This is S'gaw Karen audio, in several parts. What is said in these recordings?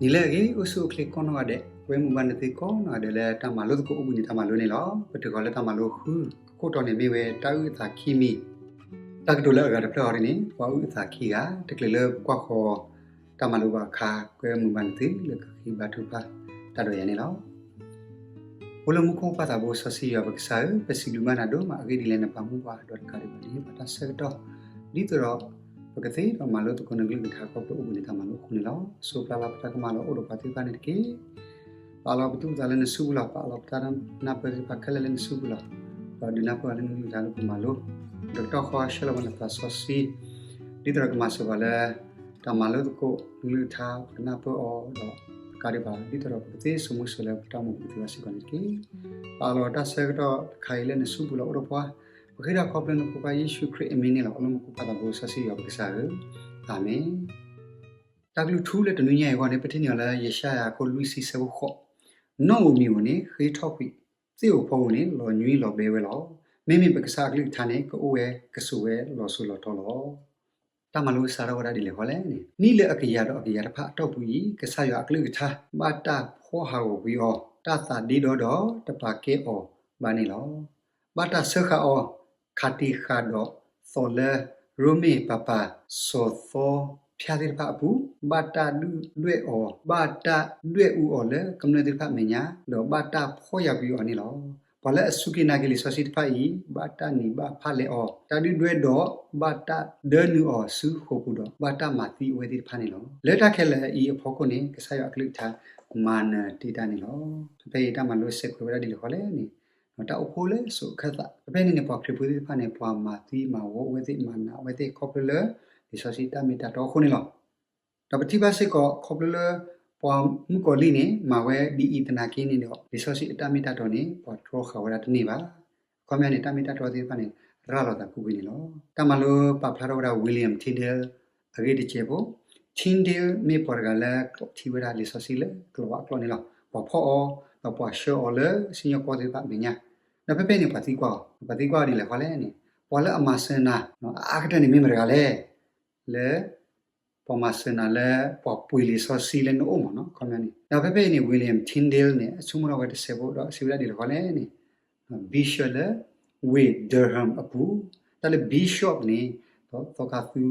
နံၤလၢအဂ့ၤ အိၣ်ဆူၣ်အိၣ်ချ့ကိးနီၢ်ဂၤဒဲး, ပဝဲမုၢ်ဘၣ်နသုကိးနီၢ်ဂၤဒဲးလၢတၢ်မၤလိသကိးအိၣ်ဘှံးနံၤတၢ်မၤလိန့ၣ်လီၤ. ပတုၤဃီၤလၢတၢ်မၤလိဃု အခိၣ်တီန့ၣ်မ့ၢ်ဝဲတၢ်အုၣ်အသးခံမံၤ, တၢ်ကတိၤလၢအဂၤတဖျၢၣ်အံၤန့ၣ် ပှၤအုၣ်အသးခံဂၤ, တချုးလၢပကွၢ်ဃီၤတၢ်မၤလိဘၣ်အခါ ကွဲမုၢ်ဘၣ်နသုလၢကဃ့ဘါထုကဖၣ်တၢ်ဒီးယၤန့ၣ်လီၤ. အိၣ်လၢမူခိၣ်ပၢ်သးဘိစီဆှံယွၤပကစၢ်ဧၢ, ပစံးဘျုးဘၣ်နၤဒိၣ်မး အဂ့ၢ်ဒ်လဲၣ် နပာ်မူပှၤဒီးတကးဒံးဘၣ်န့ၣ် ပတၢ်ဆၢကတီၢ် ဒ်သိးဒီး ပကသ့ဒီးမၤလိသကိးနကလုၢ်ကထါခီဖျိအိၣ်ဘှံးနံၤတၢ်မၤလိအဃိန့ၣ်လီၤ. စူၢ်ပျၢ်လၢပတၢ်ကမၣ်လီၤ အိၣ်ဒီးပှၤသ့ၣ်တဖၣ်န့ၣ်တက့ၢ်. ပာ်လီၤပသူၣ်ပသးလၢနစုပူၤလီၤ. ပာ်လီၤပတၢ်နၢ်ပၢၢ်သ့ၣ်တဖၣ်ခဲလၢာ်လၢနစုပူၤလီၤ. ဒီးဒုးနၢ်ပၢၢ်အီၤလၢနကလုၢ်ကထါလၢပမၤလိ, ဒီးကတီၢ်ဃီဆှၢလီၤပှၤနသးစီဆှံ ဒ်သိးဒီးကမၤစၢၤပှၤလၢ တၢ်မၤလိသကိးနကလုၢ်ကထါ ပကနၢ်ပၢၢ်အီၤဒီး တကးဒံးဘၣ် ဒ်သိးဒီးပကသ့စိာ်မူစိာ်လၢပတၢ်အိၣ်မူပူၤသ့ဝဲစ့ၢ်ကီးန့ၣ်တက့ၢ်. ပာ်လီၤတၢ်ဆၢကတီၢ်တခါအံၤလၢနစုပူၤလီၤ အိၣ်ဒီးပှၤ, ပဃ့ဒီးခီဖျိနဖိခွါယ့ၣ်ၡူးခရံာ်အမံၤန့ၣ်လီၤ. အိၣ်လၢမူခိၣ်ပၢ်သးဘိစီဆှံယွၤပကစၢ်ဧၢ, အၤမ့ၣ်. တၢ်ကလုၢ်ထူလၢတနွံညါအံၤအဂီၢ်န့ၣ် ပထံၣ်န့ၢ်အီၤလၢယၡါယၤအခိၣ်လွံၢ်ဆံဆၢဖိဃိး, နီၣ်ဧိၤမံၤဧိၤန့ၣ် ဃ့ထီၣ်ကွံာ်, သ့ၣ်ဧိၤဖီဧိၤန့ၣ် လီၤညွံးလီၤဘဲဝဲလီၤ. မ့မ့ၢ်ပကစၢ်အကလုၢ်ကထါန့ၣ် ကအိၣ်ဝဲကဆိးဝဲလီၤစိၤလီၤထီလီၤ. တၢ်မၤလိစးထီၣ်ဝဲဒၣ်ဒ်လဲၣ်ဃီလဲၣ်န့ၣ်, နံၣ်လၢအကယၤဒီးအကယၤတဖၣ်အတီၢ်ပူၤအံၤ ကစၢ်ယွၤအကလုၢ်ကထါ ဘၣ်တၢ်ဖှီၣ်ဟးဂီၤကွံာ်အီၤ, တၢ်သးဒ့ဒီဒီးတပာ်ကဲအီၤဘၣ်န့ၣ်လီၤ. ဘၣ်တၢ်စၢဃာ်အီၤ, ခးတံာ်ဃာ်ဒီးသိးလၢ ရိမ့ၤပၤပၤ စီၤသီဖၠါသ့ၣ်တဖၣ်အပူၤ, ဘၣ်တၢ်ဒုၣ်ဒွဲၣ်အီၤ, ဘၣ်တၢ်ဒွဲၣ်အူအီၤလၢကမျၢၢ်သ့ၣ်တဖၣ်အမဲာ်ညါ, ဒီးဘၣ်တၢ်ဖှီၣ်ယာ်ကွံာ်အီၤန့ၣ်လီၤ. ပှၤလၢအစူၢ်က့ၤနာ်က့ၤလံာ်စီဆှံတဖၣ်အံၤ ဘၣ်တၢ်နံၤဘၣ်ဖၣ်လဲအီၤ, တၢ်ဒုၣ်ဒွဲၣ်ဒီး ဘၣ်တၢ်ဒၢနုာ်အီၤဆူဃိာ်ပူၤဒီး ဘၣ်တၢ်မၤသံအဝဲသ့ၣ်တဖၣ်န့ၣ်လီၤ. လၢတၢ်ခဲလၢာ်အံၤအဖီခိၣ်န့ၣ် ကစၢ်ယွၤအကလုၢ်ကထါ မၤနၢၤတ့ၢ်တၢ်န့ၣ်လီၤ. ဖဲအံၤတၢ်မၤလိစဲးကွဲးဝဲဒၣ်ဒ်လဲၣ်ဃီလဲၣ်န့ၣ်, တၢ်အိၣ်ဖှိၣ်လၢစိၤအခၢၣ်သး, ဖဲဖဲန့ၣ်န့ၣ် ပှၤခရံာ်ဖိသ့ၣ်တဖၣ်န့ၣ် ပှၤမၤသံမၤဝီအဝဲသ့ၣ် မၤနးအဝဲသ့ၣ်ခီဖျိလၢ လံာ်စီဆှံတၢ်မ့ၢ်တၢ်တီအဃိန့ၣ်လီၤ. ဒီးပထံၣ်ဘၣ်စ့ၢ်ကီး ခီဖျိလၢ ပှၤမုၣ်ကီၤလံၢ်န့ၣ် မၤဝဲဒ်အံၤသနာ်က့န့ၣ်ဒီး လံာ်စီဆှံအတၢ်မ့ၢ်တၢ်တီန့ၣ် ပှၤတြီဃာ်ဝဲဒၣ်တန့ၢ်ဘၣ်. အခီပညီန့ၣ် တၢ်မ့ၢ်တၢ်တီသ့ၣ်တဖၣ်န့ၣ် ရၤလီၤသးကွ့ၢ်ကွ့ၢ်န့ၣ်လီၤ. တၢ်မၤလိပာ်ဖျါထီၣ်ဝဲဒၣ် William Tyndale အဂ့ၢ်တစဲးဖိ, Tyndale မ့ၢ်ပှၤတဂၤလၢကျိးထံဝဲဒၣ်လံာ်စီဆှံလၢကျိၤဝါအကျိာ်န့ၣ်လီၤ. ပှၤဖီၣ်အီၤ ဒီးပှၤဆှၢအီၤလၢစံၣ်ညီၣ်ကွီၢ်သ့ၣ်တဖၣ်အမဲာ်ညါ, ဒီးဖဲဖဲန့ၣ် ပှၤသံကွၢ်အီၤ, ပှၤသံကွၢ်အီၤဒ်လဲၣ်ဃီလဲၣ်န့ၣ်, ပှၤလၢအမၤစၢၤနၤ အါကတၢၢ်န့ၣ်မ့ၢ်မတဂၤလဲၣ်, လၢ ပှၤမၤစၢၤနၤလၢပှၤပှ့ၤလံာ်စီဆှံလၢနအိၣ်မ့ၢ်နီၤ ခီပညီန့ၣ်. ဒီးဖဲဖဲအံၤန့ၣ် William Tyndale န့ၣ် အဆိကမိၣ်ထီၣ်ဝဲတစဲးဖိဒီးစံးဝဲဒၣ်ဒ်လဲၣ်ဃီလဲၣ်န့ၣ်, Bishop လၢ ဝ့ၢ် Durham အပူၤ, တၢ်လၢ Bishop န့ၣ် ဒီးသီခါသူ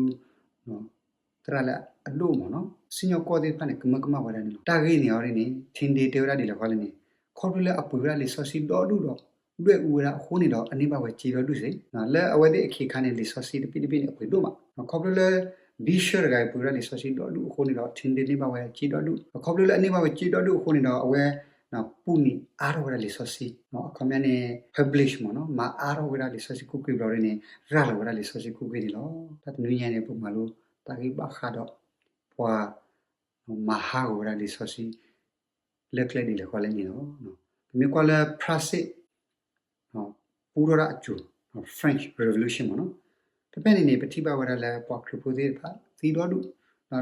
သရၣ်လၢအဒိၣ်မ့ၢ်နီၤ စံၣ်ညီၣ်ကွီၢ်သ့ၣ်တဖၣ်န့ၣ် ကမၢကမၣ်ဝဲဒၣ်န့ၣ်လီၤ. တၢ်ဂ့ၢ်န့ၣ်အီၤဒ်န့ၣ် Tyndale တဲဝဲဒၣ်ဒ်လဲၣ်ဃီလဲၣ်န့ၣ်, ခီဖျိလၢအပှ့ၤဝဲဒၣ်လံာ်စီဆှံဒီဒူၣ်ဒီး ဒွဲၣ်အူဝဲဒၣ်အဃိန့ၣ်ဒီး အန့ၢ်ဘၣ်ဝဲစ့ဒီဒူၣ်စ့ၢ်, လၢအဝဲသ့ၣ်အခ့အခါန့ၣ် လံာ်စီဆှံတဘ့ၣ်တဘ့ၣ်န့ၣ် အပှ့ၤဒိၣ်မး, ခီဖျိလၢ Bishop တဂၤအံၤပှ့ၤဝဲဒၣ်လံာ်စီဆှံဒီဒူၣ်အဃိန့ၣ်ဒီး Tyndale န့ၢ်ဘၣ်ဝဲစ့ဒီဒူၣ်, ခီဖျိလၢအန့ၢ်ဘၣ်ဝဲစ့ဒီဒူၣ်အဃိန့ၣ်ဒီး အဝဲ ပူန့ၢ်အါထီၣ်ဝဲဒၣ်လံာ်စီဆှံ, အခီပညီန့ၣ် publish မ့ၢ်နီၤ မၤအါထီၣ်ဝဲဒၣ်လံာ်စီဆှံကိးက့ဘျီဒ်န့ၣ် ရၤလီၤဝဲဒၣ်လံာ်စီဆှံကိးက့န့ၣ်လီၤ. တၢ်တနွံညါန့ၣ် ပမၤလိတၢ်ဂ့ၢ်ဘၣ်ဃးဒီး ပှၤ မၤဟးဂီၤဝဲဒၣ်လံာ်စီဆှံ လၢကျဲဒ်လဲၣ်ဃီလဲၣ်န့ၣ်လီၤ. ပမ့ၢ်ကွၢ်လၢ ဖရၣ်စ့ၣ် ပူထီၣ်ဒၣ်အစိၤ French Revolution မ့ၢ်နီၤ, ဖဲဖဲန့ၣ်န့ၣ် ပထံၣ်ဘၣ်ဝဲဒၣ်လၢပှၤခရံာ်ဖိသ့ၣ်တဖၣ်သံဒီဒူၣ်,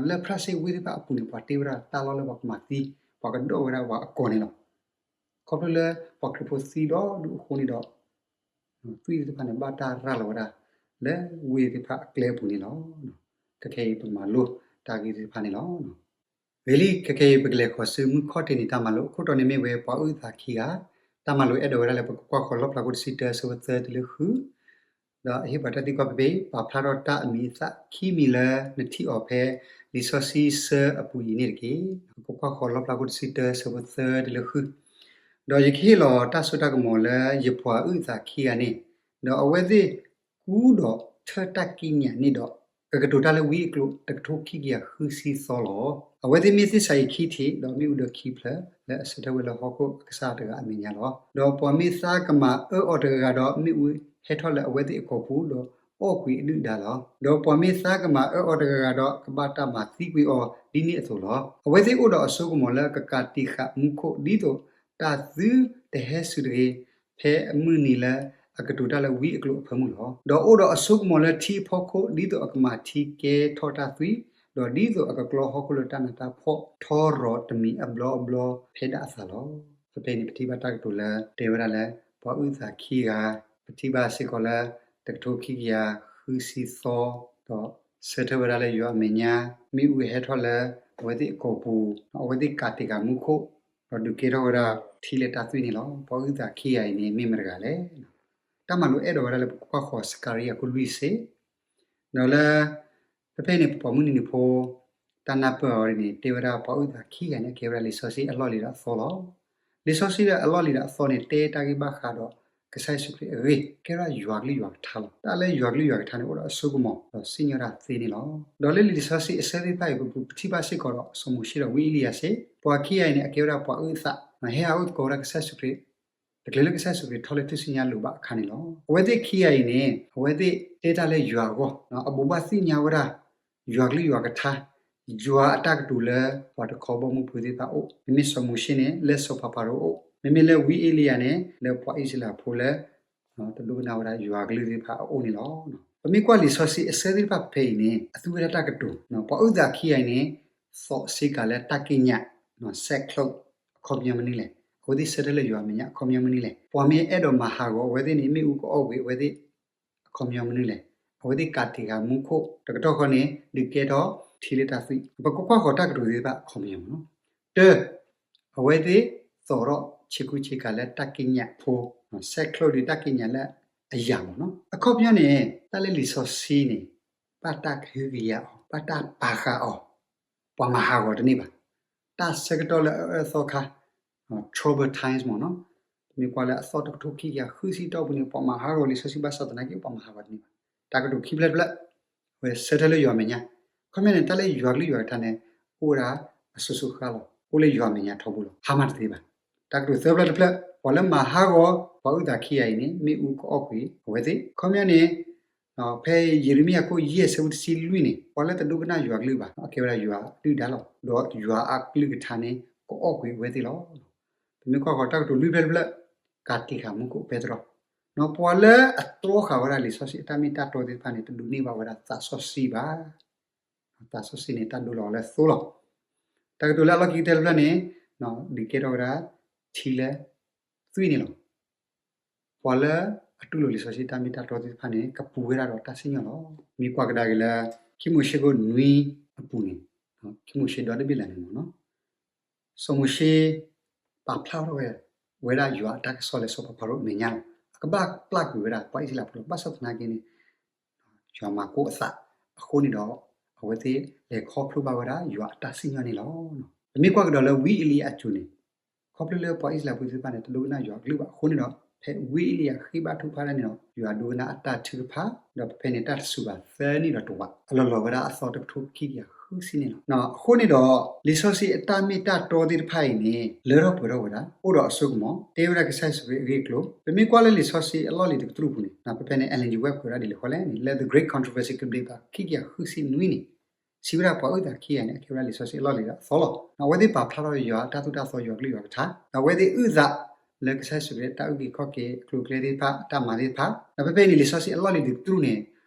လၢဖရၣ်စ့ၣ်ဝ့ၢ်သ့ၣ်တဖၣ်အပူၤန့ၣ် ပှၤတ့ဝဲဒၣ်တၢ်လီၢ်လၢပှၤကမၤသံ, ပှၤကဒိးဝဲဒၣ်ပှၤအကိာ်န့ၣ်လီၤ. ခီဖျိလၢပှၤခရံာ်ဖိသံဒီဒူၣ်အဃိန့ၣ်ဒီး သွံၣ်သ့ၣ်တဖၣ်န့ၣ် ဘၣ်တၢ်ရၤလီၤဝဲဒၣ် လၢဝ့ၢ်သ့ၣ်တဖၣ်အကျဲအပူၤန့ၣ်လီၤ. ခဲခဲအံၤပမၤလိတၢ်ဂ့ၢ်သ့ၣ်တဖၣ်န့ၣ်လီၤ. ဂ့ၤလံ ခဲခဲအံၤ ပကလဲၤဃီၤဆူမုၢ်ခီၣ်ထံးနံၤတၢ်မၤလိ အခိၣ်တီန့ၣ်မ့ၢ်ဝဲ ပှၤအုၣ်အသးခံဂၤ, တၢ်မၤလိအဲၣ်ဒိးဝဲဒၣ်လၢပကကွၢ်ဃီၤလီၣ်ဖျါခိၣ်တဆံတၢ ဆၢဖိသၢတုၤလၢဃု, ဒီးအဟ့ၣ်ပှၤတၢ်သံကွၢ်ဖဲဖဲ ပာ်ဖျါထီၣ်တၢ်အမံၤအသၣ်ခံမံၤလၢနထံၣ်အီၤဖဲ လံာ်စီဆှံဆၢအပူၤအံၤန့ၣ်တက့ၢ်. ပကကွၢ်ဃီၤလီၣ်ဖျါခိၣ်တဆံတၢ ဆၢဖိသၢတုၤလၢဃု, ဒီးယကဟ့ၣ်လီၤတၢ်စိတၢ်ကမီၤလၢယပှၤအုၣ်အသးခံဂၤန့ၣ်, ဒီးအဝဲသ့ၣ်ကူဒီးထၢၣ်တၢ်ကံးညာ်န့ၣ်ဒီး ကကတိၤတၢ်လၢဝံအကျိာ် တကထိခံကယၤဃုဆံသီလီၤ. အဝဲသ့ၣ်မ့ၢ်သ့ၣ်စၤယံးခံထံး, ဒီးမ့ၣ်အူဒၢခံဖျၢၣ် လၢအဆၢထၢၣ်ဝဲလၢဟီၣ်ခိၣ်အကစၢ်တဂၤအမဲာ်ညါလီၤ. ဒီးပှၤမ့ၢ်သါကမၤအၢအီၤတဂၤဂၤဒီး မ့ၣ်အူဟဲထီၣ်လၢအဝဲသ့ၣ်အကိာ်ပူၤ ဒီးအီၣ်ကွံာ်အဒုၣ်အဒါလီၤ. ဒီးပှၤမ့ၢ်သါကမၤအၢအီၤတဂၤဂၤဒီး ကဘၣ်တၢ်မၤသံကွံာ်အီၤဒ်န့ၣ်အသိးလီၤ. အဝဲသ့ၣ်အိၣ်ဒီးအစိကမီၤလၢကကးတံာ်ဃာ်မူခိၣ် ဒ်သိးတၢ်သုတဟဲစူၤတဂ့ၤ ဖဲအမုၢ်နံၤလၢအကတိၤတၢ်လၢဝံအကျိာ်အဖၢမုၢ်လီၤ. ဒီးအိၣ်ဒီးအစိကမီၤလၢထံအဖီခိၣ် ဒ်သိးအကမၤထံကဲထီၣ်တၢ်သွံၣ်, ဒီးဒ်သိးအကကျီဟီၣ်ခိၣ်လၢတၢ်နးတၢ်ဖှီၣ်ထီရီၤတမံၤအဘျီအဘျီဖဲဒၣ်အသးလီၤ. ဖဲဖဲန့ၣ် ပထံၣ်ဘၣ်တၢ်ကတိၤလၢတဲဝဲဒၣ်လၢ ပှၤအုၣ်သးခံဂၤ, ပထံၣ်ဘၣ်စ့ၢ်ကီးလၢ တကထိခံကယၤဃုဆံသီ, ဒီးဆၢထၢၣ်ဝဲဒၣ်လၢယွၤအမဲာ်ညါ, မ့ၣ်အူဟဲထီၣ်လၢ အဝဲသ့ၣ်အကိာ်ပူၤ အဝဲသ့ၣ်ကးတံာ်ဃာ်မူခိၣ် ဒီးဒုးကဲထီၣ်ဝဲဒၣ်ထံလၢတၢ်သွံၣ်န့ၣ်လီၤ. ပှၤအုၣ်သးခံဂၤအံၤန့ၣ် မ့ၢ်မတဂၤလဲၣ်. တၢ်မၤလိအဲၣ်ဒိးဝဲဒၣ်လၢပကကွၢ်ဃီၤစကၤရံယၤခိၣ်လွံၢ်စ့ ဒီးလၢ ဖဲဖဲအံၤန့ၣ် ပပှၤမုၢ်နံၤနံၤဖိ တၢ်နၢ်ပၢၢ်အီၤဒ်န့ၣ် တဲဝဲဒၣ်ပှၤအုၣ်သးခံဂၤန့ၣ် အကဲဝဲဒၣ်လံာ်စီဆှံအလီၢ်လံၤဒီးအသီလီၤ. လံာ်စီဆှံလၢအလီၢ်လံၤဒီးအသီန့ၣ် တဲတၢ်ဂ့ၢ်ဘၣ်ဃးဒီးကစၢ်ယ့ၣ်ၡူးခရံာ်အဂ့ၢ် ကဲဝဲဒၣ်ယွၤကလုၢ်ယွၤကထါလီၤ. တၢ်လၢယွၤကလုၢ်ယွၤကထါန့ၣ် အိၣ်ဒီးအစိကမီၤ ဒီးစံၣ်ညီၣ်တၢ်သ့န့ၣ်လီၤ. ဒီးလၢလံာ်စီဆှံအဆၢသ့ၣ်တဖၣ်အံၤ ပပထံၣ်ဘၣ်စ့ၢ်ကီးဒီးစီၤမိၤၡ့ဒီးဝံအ့လံယၤစ့ၢ်, ပှၤခံဂၤအံၤန့ၣ် အကဲဝဲဒၣ်ပှၤအုၣ်သး ဟဲဟးအိၣ်သကိးဝဲဒၣ်ကစၢ်ယ့ၣ်ၡူးခရံာ် တချုးလၢကစၢ်ယ့ၣ်ၡူးခရံာ်ထီၣ်လၢထူၣ်စုညါအလိၤဘၣ်အခါန့ၣ်လီၤ. အဝဲသ့ၣ်ခံဂၤအံၤန့ၣ် အဝဲသ့ၣ်တဲတၢ်လၢယွၤအဂီၢ်, အဘိးဘၣ်သ့ၣ်ညါဝဲဒၣ် ယွၤကလုၢ်ယွၤကထါ, ယွၤအတၢ်ကတိၤလၢပှၤတခီဘီမုၢ်ဖိသ့ၣ်တဖၣ်အအိၣ်, မ့မ့ၢ်စီၤမိၤၡ့န့ၣ် လၢစီၤပၤဖၤရိၤအအိၣ်, မ့မ့ၢ်လၢဝံအ့လံယၤန့ၣ် လၢပှၤအံၣ်စရ့လးဖိလၢ တဒိကနၣ်ဝဲဒၣ်ယွၤကလုၢ်သ့ၣ်တဖၣ်အအိၣ်န့ၣ်လီၤ. ပမ့ၢ်ကွၢ်လံာ်စီဆှံအဆၢသ့ၣ်တဖၣ်ဖဲအံၤန့ၣ် အသူဝဲဒၣ်တၢ်ကတိၤ, ပှၤအုၣ်သးခံဂၤအံၤန့ၣ် သိးစ့ကၤလၢတၢ်ကံးညာ် sackcloth အခီပညီမနုၤလဲၣ်. အဝဲသ့ၣ်ဆၢထၢၣ်လၢယွၤအမဲာ်ညါအခီပညီမနုၤလဲၣ်. ပှၤမ့ၢ်အဲၣ်ဒိးမၤဟးဂီၤအဝဲသ့ၣ်န့ၣ် မ့ၣ်အူကအီၣ်ကွံာ်အဝဲသ့ၣ် အခီပညီမနုၤလဲၣ်. အဝဲသ့ၣ်ကးတံာ်ဃာ်မူခိၣ် တကတီၢ်ဃီန့ၣ် ဒုးကဲထီၣ်ထံလၢတၢ်သွံၣ်. ပကကွၢ်ဃီၤတၢ်ကတိၤသ့ၣ်တဖၣ်အခီပညီမ့ၢ်နီၤ. တၢ, အဝဲသ့ၣ်သိးထီၣ်ဆ့ကူဆ့ကၤလၢတၢ်ကံးညာ်ဖိ, sackcloth ဒီးတၢ်ကံးညာ်လၢအယၤမ့ၢ်နီၤ. အခီပညီန့ၣ် တၢ်လၢလံာ်စီဆှံန့ၣ် ဘၣ်တၢ်ကဟုကယာ်အီၤ, ဘၣ်တၢ်ပာ်ဃာ်အီၤ, ပှၤမၤဟးဂီၤတန့ၢ်ဘၣ်. တၢ်ဆၢကတီၢ်လၢအအၢအသီခါ trouble times မ့ၢ်နီၤ. ပမ့ၢ်ကွၢ်လၢအသီတကထိခံကယၤဃုဆံတီၢ်ပူၤန့ၣ် ပှၤမၤဟးဂီၤလံာ်စီဆှံဘၣ်ဆၣ်သနာ်က့ ပှၤမၤဟးဂီၤတန့ၢ်ဘၣ်. တၢ်ကတိၤခံဖျၢၣ်တဖျၢၣ် အဝဲဆၢထၢၣ်လၢယွၤအမဲာ်ညါ. အခီပညီန့ၣ် တၢ်လၢယွၤကလုၢ်ယွၤကထါန့ၣ် အိၣ်ဝဲဒၣ်အစိၤစိၤဃၣ်ဃၣ်လီၤ. အိၣ်လၢယွၤအမဲာ်ညါထီဘိလီၤ. ဟါမၢ်တသ့ဘၣ်. တၢ်ကတိၤသၢဖျၢၣ်တဖျၢၣ် ပှၤလၢမၤဟးဂီၤ ပှၤအုၣ်သးခံဂၤအံၤန့ၣ် မ့ၣ်အူကအီၣ်ကွံာ်အဝဲသ့ၣ်. အခီပညီန့ၣ် ဖဲယံးရမံယၤခိၣ်ယဲၢ်ဆၢဖိတဆံလွံၢ်န့ၣ် ပှၤလၢတဒိကနၣ်ယွၤကလုၢ်ဘၣ် အကဲဝဲဒၣ်ယွၤအဒုၣ်ဒါလီၤ. ဒီးယွၤအကလုၢ်ကထါန့ၣ် ကအီၣ်ကွံာ်အဝဲသ့ၣ်လီၤ. ပမ့ၢ်ကွၢ်ဃီၤတၢ်ကတိၤလွံၢ်ဖျၢၣ်တဖျၢၣ် ကးတံာ်ဃာ်မူခိၣ်ပဲတြီ, ပှၤလၢအတြီဃာ်ဝဲဒၣ်လံာ်စီဆှံအတၢ်မ့ၢ်တၢ်တီသ့ၣ်တဖၣ်န့ၣ် တဒိးန့ၢ်ဘၣ်ဝဲဒၣ်သးစီဆှံဘၣ်. သးစီဆှံန့ၣ် တၢ်ဒိလီၤအီၤလၢသိလီၤ. တၢ်ကတိၤလၢအလီၢ်ခံကတၢၢ်တဖျၢၣ်န့ၣ် ဒုးကဲထီၣ်ဝဲဒၣ်ထံလၢသွံၣ်န့ၣ်လီၤ. ပှၤလၢအတူၢ်လိာ်လံာ်စီဆှံတၢ်မ့ၢ်တၢ်တီသ့ၣ်တဖၣ်န့ၣ် ကပူၤဝဲဒၣ်ဒီးတၢ်စံၣ်ညီၣ်လီၤ. မ့ၢ်ကွၢ်ကဒါက့ၤလၢ ခံမိၤၡ့ခိၣ်နွံအပူၤန့ၣ် ခံမိၤၡ့ဒီတဘ့ၣ်လၢာ်န့ၣ်မ့ၢ်နီၤ စီၤမိၤၡ့ ပာ်ဖျါထီၣ်ဝဲ ဝဲဒၣ်ယွၤအတၢ်ကစီၣ်လၢစီၤပၤဖၤရိၤအမဲာ်ညါလီၤ. အကဘၣ်ပျၢ်ကွံာ်ဝဲဒၣ်ပှၤအံၣ်စရ့လးဖိလီၤ. ဘၣ်ဆၣ်သနာ်က့န့ၣ် ယွၤမၤကိးအသးအဃိန့ၣ်ဒီး အဝဲသ့ၣ်လဲၤခီဖျိဘၣ်ဝဲဒၣ်ယွၤအတၢ်စံၣ်ညီၣ်န့ၣ်လီၤ. ပမ့ၢ်ကွၢ်ကဒီးလၢဝံအ့လံယၤအစိၤန့ၣ် ခီဖျိလၢပှၤအံၣ်စရ့လးဖိသ့ၣ်တဖၣ်န့ၣ် တဒိကနၣ်ယွၤအကလုၢ်ဘၣ်အဃိန့ၣ်ဒီး ဖဲဝံအ့လံယၤဃ့ဘါထုကဖၣ်ဒၣ်န့ၣ်ဒီး ယွၤဒိကနၣ်အတၢ်ထုကဖၣ် ဒီးဖဲန့ၣ်တၢ်တစူၤဘၣ်သၢနံၣ်ဒီးတဝး အလီၤလီၤဝဲဒၣ်အသီတကထိခံကယၤဃုဆံန့ၣ်လီၤ. အဃိန့ၣ်ဒီး လံာ်စီဆှံအတၢ်မ့ၢ်တၢ်တီသ့ၣ်တဖၣ်အံၤန့ၣ် လၢထီၣ်ပှဲၤထီၣ်ဝဲဒၣ် အိၣ်ဒီးအစိကမီၤ တဲဝဲဒၣ်ကစၢ်ယ့ၣ်ၡူးခရံာ်အဂ့ၢ်အကျိၤ ပမ့ၢ်ကွၢ်လၢလံာ်စီဆှံအလီၢ်လံၤတကတြူၢ်အပူၤန့ၣ် ဖဲဖဲန့ၣ် Ellen G. White ကွဲးဒၣ်ဒ်လဲၣ်ဃီလဲၣ်န့ၣ် လၢ The Great Controversy ကဘျံးပၤခံကယၤဃုဆံနွံန့ၣ် စံးဝဲဒၣ်ပှၤအုၣ်သးခံဂၤန့ၣ် အကဲဝဲဒၣ်လံာ်စီဆှံအလီၢ်လံၤဒီးအသီလီၤ. အဝဲသ့ၣ်ပာ်ဖျါထီၣ်ယွၤအတၢ်သိၣ်တၢ်သီယွၤကလုၢ်ယွၤကထါ အဝဲသ့ၣ်အုၣ်သးလၢကစၢ်ယ့ၣ်ၡူးခရံာ်အတၢ်အုၣ်က့ၤခီၣ်က့ၤအကျိၤအကျဲသ့ၣ်တဖၣ် အတၢ်မၤသ့ၣ်တဖၣ် ဒီးဖဲဖဲအံၤန့ၣ် လံာ်စီဆှံအလီၢ်လံၤတကတြူၢ်န့ၣ်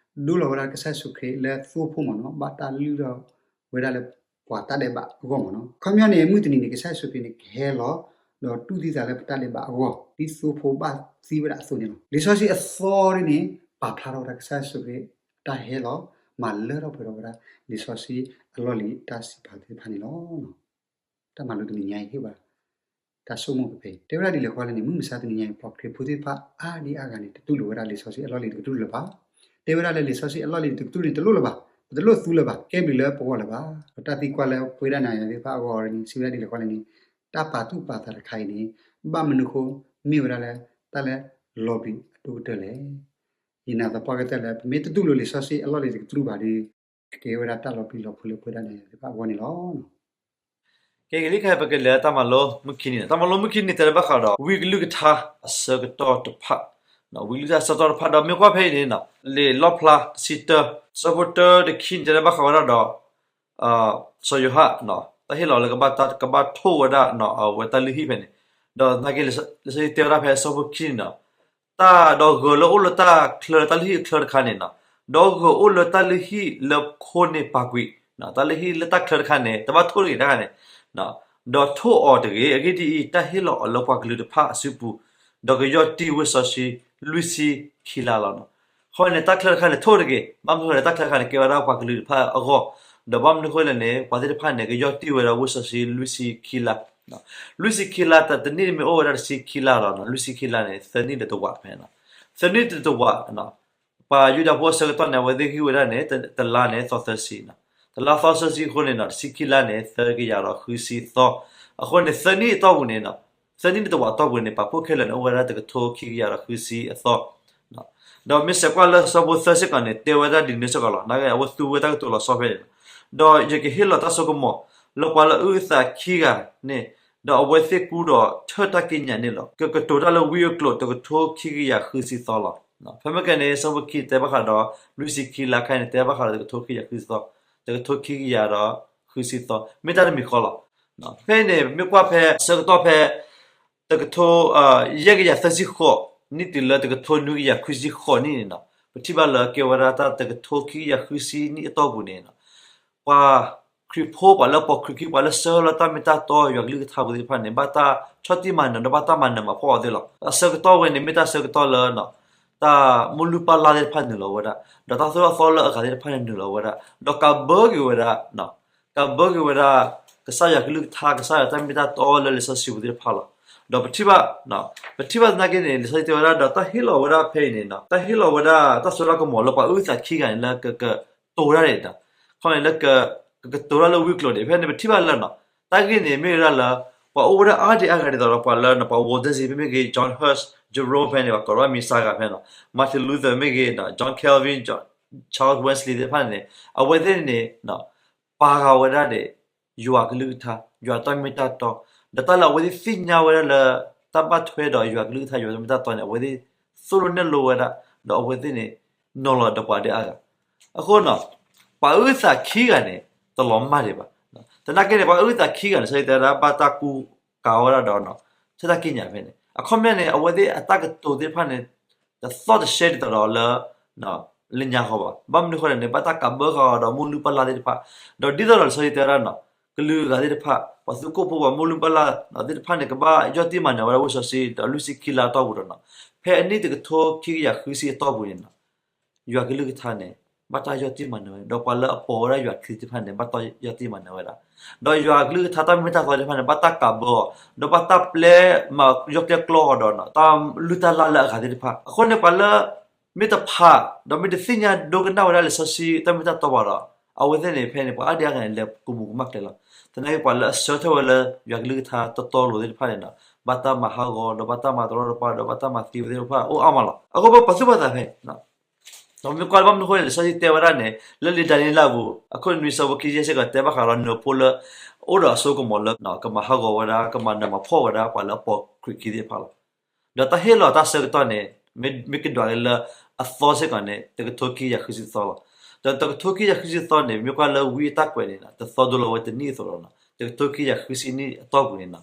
ဒိလီၤဝဲဒၣ်ကစၢ်ယ့ၣ်ၡူးခရံာ်လၢသိဖိမ့ၢ်နီၤ ဘၣ်တၢ်လုၢ်ထီၣ်ဝဲဒၣ်လၢပှၤတၢ်ဒဲးဘးအဂီၢ်မ့ၢ်နီၤ. ခီပညီန့ၣ် မုၢ်တနံၤန့ၣ် ကစၢ်ယ့ၣ်ၡူးခရံာ်န့ၣ် ကဟဲလီၤ ဒီးတူၢ်သံသးလၢပတၢ်ဒဲးဘးအဂီၢ် ဒ်သိဖိဘၣ်သံဝဲဒၣ်အသိးန့ၣ်လီၤ. လံာ်စီဆှံအသီဒ်န့ၣ် ပာ်ဖျါထီၣ်ဝဲဒၣ်ကစၢ်ယ့ၣ်ၡူးခရံာ်အတၢ်ဟဲလီၤ မၤလၢထီၣ်ပှဲၤထီၣ်ဝဲဒၣ် လံာ်စီဆှံအလီၢ်လံၤတၢ်စံးပာ်သ့ၣ်တဖၣ်န့ၣ်လီၤ. တၢ်မၤလိတနံၤညါအံၤဟ့ၣ်ဝဲ တၢ်ဆိကမိၣ်ဖဲဖဲအံၤ တဲဝဲဒၣ်ဒ်လဲၣ်ဃီလဲၣ်န့ၣ် မုၢ်မဆါတနံၤညါအံၤ ပှၤခရံာ်ဖိသ့ၣ်တဖၣ်အါဒံအါဂၤန့ၣ် တတူၢ်လိာ်ဝဲဒၣ်လံာ်စီဆှံအလီၢ်လံၤတကတြူၢ်လၢၤဘၣ်. တဲဝဲဒၣ်လၢလံာ်စီဆှံအလီၢ်လံၤတကတြူၢ်န့ၣ် တလိၣ်လၢၤဘၣ်, ပတလိၣ်သူလၢၤဘၣ်, ကဲဘျုးလၢပဂီၢ်လၢၤဘၣ်. ဒီးတၢ်သံကွၢ်လၢပဝဲဒၣ်နၤယၤသ့ၣ်တဖၣ်အဂီၢ်န့ၣ် စံးဝဲဒၣ်ဒ်လဲၣ်ဃီလဲၣ်န့ၣ် တၢ်ပာ်သူၣ်ပာ်သးတခါအံၤန့ၣ် ဘၣ်မနုၤအဃိ မ့ၢ်ဝဲဒၣ်လၢ တၢ်လၢလီၤပျံၤအဒိၣ်ကတၢၢ်လဲၣ်. ယနာ်သပှၢ်ကတၢၢ်လၢ ပမ့ၢ်တတူၢ်လိာ်လံာ်စီဆှံအလီၢ်လံၤတကတြူၢ်ဘၣ်ဒီး ကကဲဝဲဒၣ်တၢ်လီၤပျံၤလီၤဖုးလၢပဝဲဒၣ်နၤယၤသ့ၣ်တဖၣ်အဂီၢ်န့ၣ်လီၤ. ကဲက့ၤလံခဲအံၤ ပကလဲၤတၢ်မၤလိမုၢ်ခံနံၤန့ၣ် တၢ်မၤလိမုၢ်ခံနံၤတဲဘၣ်ဃးဒီး ဝံအကလုၢ်ကထါအဆၢကတီၢ်တဖၣ်, ဝံအကလုၢ်ကထါအဆၢကတီၢ်တဖၣ် ဒီးမ့ၢ်ကွၢ်ဖဲအံၤန့ၣ် လံာ်လီၣ်ဖျါတဆံတၢ ဆၢဖိတၢတခံန့ၣ် တဲဘၣ်ဃးဝဲဒၣ်ဒီး စီၤယိၤဟၣ် တၢ်ဟ့ၣ်လီၤလၢကဘၣ်ထိၣ်ဝဲဒၣ်အဝဲတၢ်လုၢ်ဟံၣ်ဖဲန့ၣ်, ဒီးသနာ်က့ လံာ်စီဆှံတဲဝဲဒၣ်ဖဲဆၢဖိခံန့ၣ်ဒီး တၢ်ဒီးဂၢၢ်လၢအိၣ်လၢတၢ်ချၢတၢ်လုၢ်ဟံၣ်အချၢတခါန့ၣ်နီၤ, ဒီးဂၢၢ်အိၣ်လၢတၢ်လုၢ်ဟံၣ်လၢခိန့ၣ်ပာ်ကွံာ်, တၢ်လုၢ်ဟံၣ်လၢတၢ်ချၢတခါန့ၣ် တဘၣ်ထိၣ်တဂ့ၤတခါန့ၣ်, ဒီးထိၣ်အီၤတဂ့ၤ. အဂ့ၢ်ဒ်အံၤ, တၢ်ဟ့ၣ်လီၤအီၤလၢပှၤကလုာ်တဖၣ်အစုပူၤ, ဒီးကယီၢ်တံၢ်ဝ့ၢ်စီဆှံလွံၢ်ဆံခံလါလီၤ. အဃိန့ၣ် တၢ်ချၢတခါန့ၣ်ထိၣ်တဂ့ၤ, ဘၣ်မနုၤဃိန့ၣ် တၢ်ချၢတခါန့ၣ် ကဲဝဲဒၣ်ပှၤကလုာ်တဖၣ်အဂီၢ်, ဒီးဘၣ်မနုၤအဃိလဲၣ်န့ၣ် ပှၤသ့ၣ်တဖၣ်န့ၣ် ကယီၢ်တံၢ်ဝဲဒၣ်ဝ့ၢ်စီဆှံလွံၢ်ဆံခံလါ, လွံၢ်ဆံခံလါ တနံၣ်တမ့ၢ်အိၣ်ဝဲဒၣ်တဆံခံလါလီၤ, လွံၢ်ဆံခံလါန့ၣ် သၢနံၣ်ဒီးတဝးဖဲန့ၣ်, သၢနံၣ်ဒီးတဝး ပှၤယူဒၤဖိအဆၢကတီၢ်န့ၣ် အဝဲသ့ၣ်ဂံၢ်ဝဲဒၣ်န့ၣ် တလါန့ၣ်သီသၢဆံ, တလါသီသၢဆံအဃိန့ၣ် တဆံခံလါန့ၣ် သၢကယၤဒီးဃုဆံသီ, အဃိန့ၣ် သၢနံၣ်အတီၢ်ပူၤန့ၣ် သၢနံၣ်ဒီးတဝးအတီၢ်ပူၤန့ၣ် ပာ်ဖှိၣ်ခဲလၢာ်န့ၣ် အိၣ်ဝဲဒၣ်တကထိခံကယၤဒီးဃုဆံအသီ ဒီးမ့ၢ်ဆဲးကွၢ်လၢဆၢဖိသၢစ့ၢ်ကီးန့ၣ် တဲဝဲဒၣ်ဒ်န့ၣ်စ့ၢ်ကီးလီၤ. နာ်က့အဝဲသူဝဲတၢ်ကတိၤလီၤဆီဖဲန့ၣ်, ဒီးယကဟ့ၣ်လီၤတၢ်ဆိကမိၣ် လၢပှၤလၢအအုၣ်အသးခံဂၤန့ၣ်, ဒီးအဝဲသ့ၣ်ကူဒီးထၢၣ်တၢ်ကံးညာ်န့ၣ်လီၤ. ကကတိၤတၢ်လၢဝံအကျိာ် တကထိခံကယၤဃုဆံသီလီၤ. ဖဲမ့ၢ်ကဲန့ၣ် ဆၢဖိခံတဲဘၣ်ဃးဒီး လွံၢ်ဆံခံလါခါန့ၣ် တဲဘၣ်ဃးဒီးတကထိခံကယၤဃုဆံသီ, တကထိခံကယၤဒီးဃုဆံသီ မ့ၢ်တၢ်တမံၤဃီလီၤ. ဖဲအံၤန့ၣ် မ့ၢ်ကွၢ်ဖဲဆၢကတီၢ်ဖဲ တကထိ ယဲၢ်ကယၤသၢဆံဃိးနံၣ်တုၤလၢတကထိနွံကယၤခွံဆံဃိးနံၣ်န့ၣ်နီၤ, ပထံၣ်ဘၣ်လၢကဲဝဲဒၣ်တၢ်တကထိခံကယၤဃုဆံနံၣ်အတီၢ်ပူၤန့ၣ်နီၤ, ပှၤခရံာ်ဖိ ပှၤလၢပိာ်ခရံာ်ခံ ပှၤလၢဆှၢလီၤတၢ်မ့ၢ်တၢ်တီယွၤကလုၢ်ကထါပူၤသ့ၣ်တဖၣ်န့ၣ် ဘၣ်တၢ်ဆီၣ်တံၢ်မၤနၢၤ ဒီးဘၣ်တၢ်မၤနၢၤမၤဖှီၣ်အီၤသ့လီၤ. အဆၢကတီၢ်ဝဲန့ၣ် မ့ၢ်တၢ်ဆၢကတီၢ်လၢ တၢ်မိၢ်လုၢ်ပၢ်လၢ်သ့ၣ်တဖၣ်နုာ်လီၤဝဲဒၣ်, ဒီးတၢ်သိၣ်တၢ်သီလၢအဂၤသ့ၣ်တဖၣ်န့ၣ်နုာ်လီၤဝဲဒၣ်, ဒီးကးဘၢက့ၤဝဲဒၣ် ကးဘၢက့ၤဝဲဒၣ် ကစၢ်ယွၤကလုၢ်ကထါ ကစၢ်ယွၤတၢ်မ့ၢ်တၢ်တီလၢလံာ်စီဆှံပူၤသ့ၣ်တဖၣ်လီၤ. ဒီးပထံၣ်ဘၣ် ပထံၣ်ဘၣ်သနာ်က့န့ၣ် လံာ်စီဆှံတဲဝဲဒၣ် ဒီးတၢ်ဟ့ၣ်လီၤဝဲဒၣ်ဖဲအံၤန့ၣ် တၢ်ဟ့ၣ်လီၤဝဲဒၣ်တၢ်စိတၢ်ကမီၤလၢပှၤအုၣ်သးခံဂၤန့ၣ် လၢကကတိၤတၢ်န့ၣ် ခီန့ၣ်လၢ ကကတိၤတၢ်လၢဝံကျိၤန့ၣ် ဖဲန့ၣ် ပထံၣ်ဘၣ်လၢ တၢ်ဂ့ၢ်န့ၣ် မ့ၢ်ဝဲဒၣ်လၢ ပှၤအိၣ်ဝဲဒၣ်အါဒံအါဂၤဒ်သိးဒီး ပှၤလၢ ပှၤ Walter Zinn မ့မ့ၢ်ဂ့ၤ John Hus, Jerome ဖဲန့ၣ် ပှၤကိးထီၣ်မံၤစၢ်ဂၤဖဲန့ၣ် Martin Luther မ့ၢ်ဂ့ၤ John Calvin, Charles Wesley သ့ၣ်တဖၣ်န့ၣ် အဝဲသ့ၣ်န့ၣ် ပာ်ဃာ်ဝဲဒၣ်ဒီး ယွၤကလုၢ်ကထါ ယွၤတၢ်မ့ၢ်တၢ်တီ ဒီးတၢ်လၢအဝဲသ့ၣ်သ့ၣ်ညါဝဲဒၣ်လၢ တၢ်ဘၣ်ထွဲဒီးယွၤကလုၢ်ကထါ ယွၤတၢ်မ့ၢ်တၢ်တီန့ၣ် အဝဲသ့ၣ်သိၣ်လိနဲၣ်လိဝဲဒၣ် ဒီးအဝဲသ့ၣ်န့ၣ် နီၤလီၤဒီးပှၤဒဲအါဂၤ အဃိ ပှၤအုၣ်သးခံဂၤန့ၣ် တလီၤမၢ်ဒံးဘၣ်. သနာ်က့န့ၣ် ပှၤအုၣ်သးခံဂၤန့ၣ် ဆၢတဲဝဲဒၣ် ဘၣ်တၢ်ကူကၤဝဲဒၣ်ဒီး ထၢၣ်တၢ်ကံးညာ်ဖဲန့ၣ် အခီပညီန့ၣ် အဝဲသ့ၣ်အတၢ်ကတိၤသ့ၣ်တဖၣ်န့ၣ် တသီၣ်တရှဲဒ်သိးဒီးလၢ လၢညါဃီဘၣ်. ဘၣ်မနုၤဃိလဲၣ်န့ၣ် ဘၣ်တၢ်ကးဘၢဃာ်အီၤဒီးမိၢ်လုၢ်ပၢ်လၢ်သ့ၣ်တဖၣ် ဒီးဒ်သိးဒီးလံာ်စီဆှံတဲဝဲဒၣ် ကလုာ်အဂၤသ့ၣ်တဖၣ် ပှၤသုးခိၣ်ဖိပှၤမိၢ်လုၢ်ပၢ်လၢ်သ့ၣ်တဖၣ်န့ၣ် ကဘၣ်ယီၢ်တံၢ်မၤနၢၤဝဲဒၣ်ဝ့ၢ်စီဆှံ ဒီးလွံၢ်ဆံခံလါအတီၢ်ပူၤဒီး ဖဲအနံၣ်တကထိခံကယၤဃုဆံအတီၢ်ပူၤန့ၣ် ယွၤကလုၢ်ကထါန့ၣ် ဘၣ်တၢ်ယီၢ်တံၢ်မၤနၢၤဝဲ ဒီးပှၤလၢအပိာ်ဝဲဒၣ်ယွၤခရံာ်သ့ၣ်တဖၣ်န့ၣ် ဘၣ်တၢ်ယီၢ်တံၢ်မၤနၢၤဝဲဒၣ် ဒီးယွၤကလုၢ်ကထါတၢ်မ့ၢ်တၢ်တီသ့ၣ်တဖၣ်န့ၣ် ဘၣ်တၢ်ကးဘၢအီၤ ဒီးဘၣ်တၢ်ပျဲမၤယီၢ်ကျဲကျီအီၤဒီး တၢ်လုၢ်တၢ်လၢ်လၢအဂၤသ့ၣ်တဖၣ် အဃိန့ၣ် ပှၤလၢမ့ၢ်တဖး ဒီးမ့ၢ်တသ့ၣ်ညါဒိကနၣ်ဝဲဒၣ်လံာ်စီဆှံတၢ်မ့ၢ်တၢ်တီဘၣ်ဒီး အဝဲသ့ၣ်န့ၣ် ဖဲန့ၣ် ပှၤအါဒံအါဂၤန့ၣ် လဲၤကမူၤကမၣ်ကျဲလီၤ. သနာ်က့ ပှၤလၢအဆှၢထၢၣ်ဝဲလၢယွၤကလုၢ်ကထါတီတီလိၤသ့ၣ်တဖၣ်န့ၣ် ဘၣ်တၢ်မၤဟးဂီၤ ဒီးဘၣ်တၢ်မၤတရီတပါ ဒီးဘၣ်တၢ်မၤသံဝဲသ့ၣ်တဖၣ် အိၣ်အါမးလီၤ. အဃိပပာ်သူၣ်ပာ်သးဖဲ ဒီးမ့ၢ်ကွၢ်လၢဘၣ်မနုၤအဃိန့ၣ် လံာ်စီဆှံတဲဝဲဒၣ်န့ၣ် လၢလံာ်ဒၤနံးယ့လးပူၤ အခိၣ်နွံဆၢဖိခံဆံယဲၢ်စ့ၢ်ကီး တဲဘၣ်ဃးဒီးနၢၤဖိလၢ အိၣ်ဒီးအစိကမီၤလၢ ကမၤဟးဂီၤဝဲဒၣ် ကမၤနၢၤမၤဖှီၣ်ဝဲဒၣ် ပှၤလၢအပိာ်ခရံာ်ခံသ့ၣ်တဖၣ်လီၤ. ဒီးတၢ်ဟ့ၣ်လီၤတၢ်ဆၢကတီၢ်န့ၣ် မ့ၢ်ကဒွးက့ၤလၢအသီစ့ၢ်ကီးန့ၣ် တကထိခံကယၤဃုဆံသီလီၤ. ဒီးတကထိခံကယၤဃုဆံသီန့ၣ် မ့ၢ်ကွၢ်လၢဝံအတၢ်ကွဲးန့ၣ် တသီဒိလီၤဝဲတနံၣ်အသိးလီၤ. တကထိခံကယၤဃုဆံနံၣ်အတီၢ်ပူၤန့ၣ်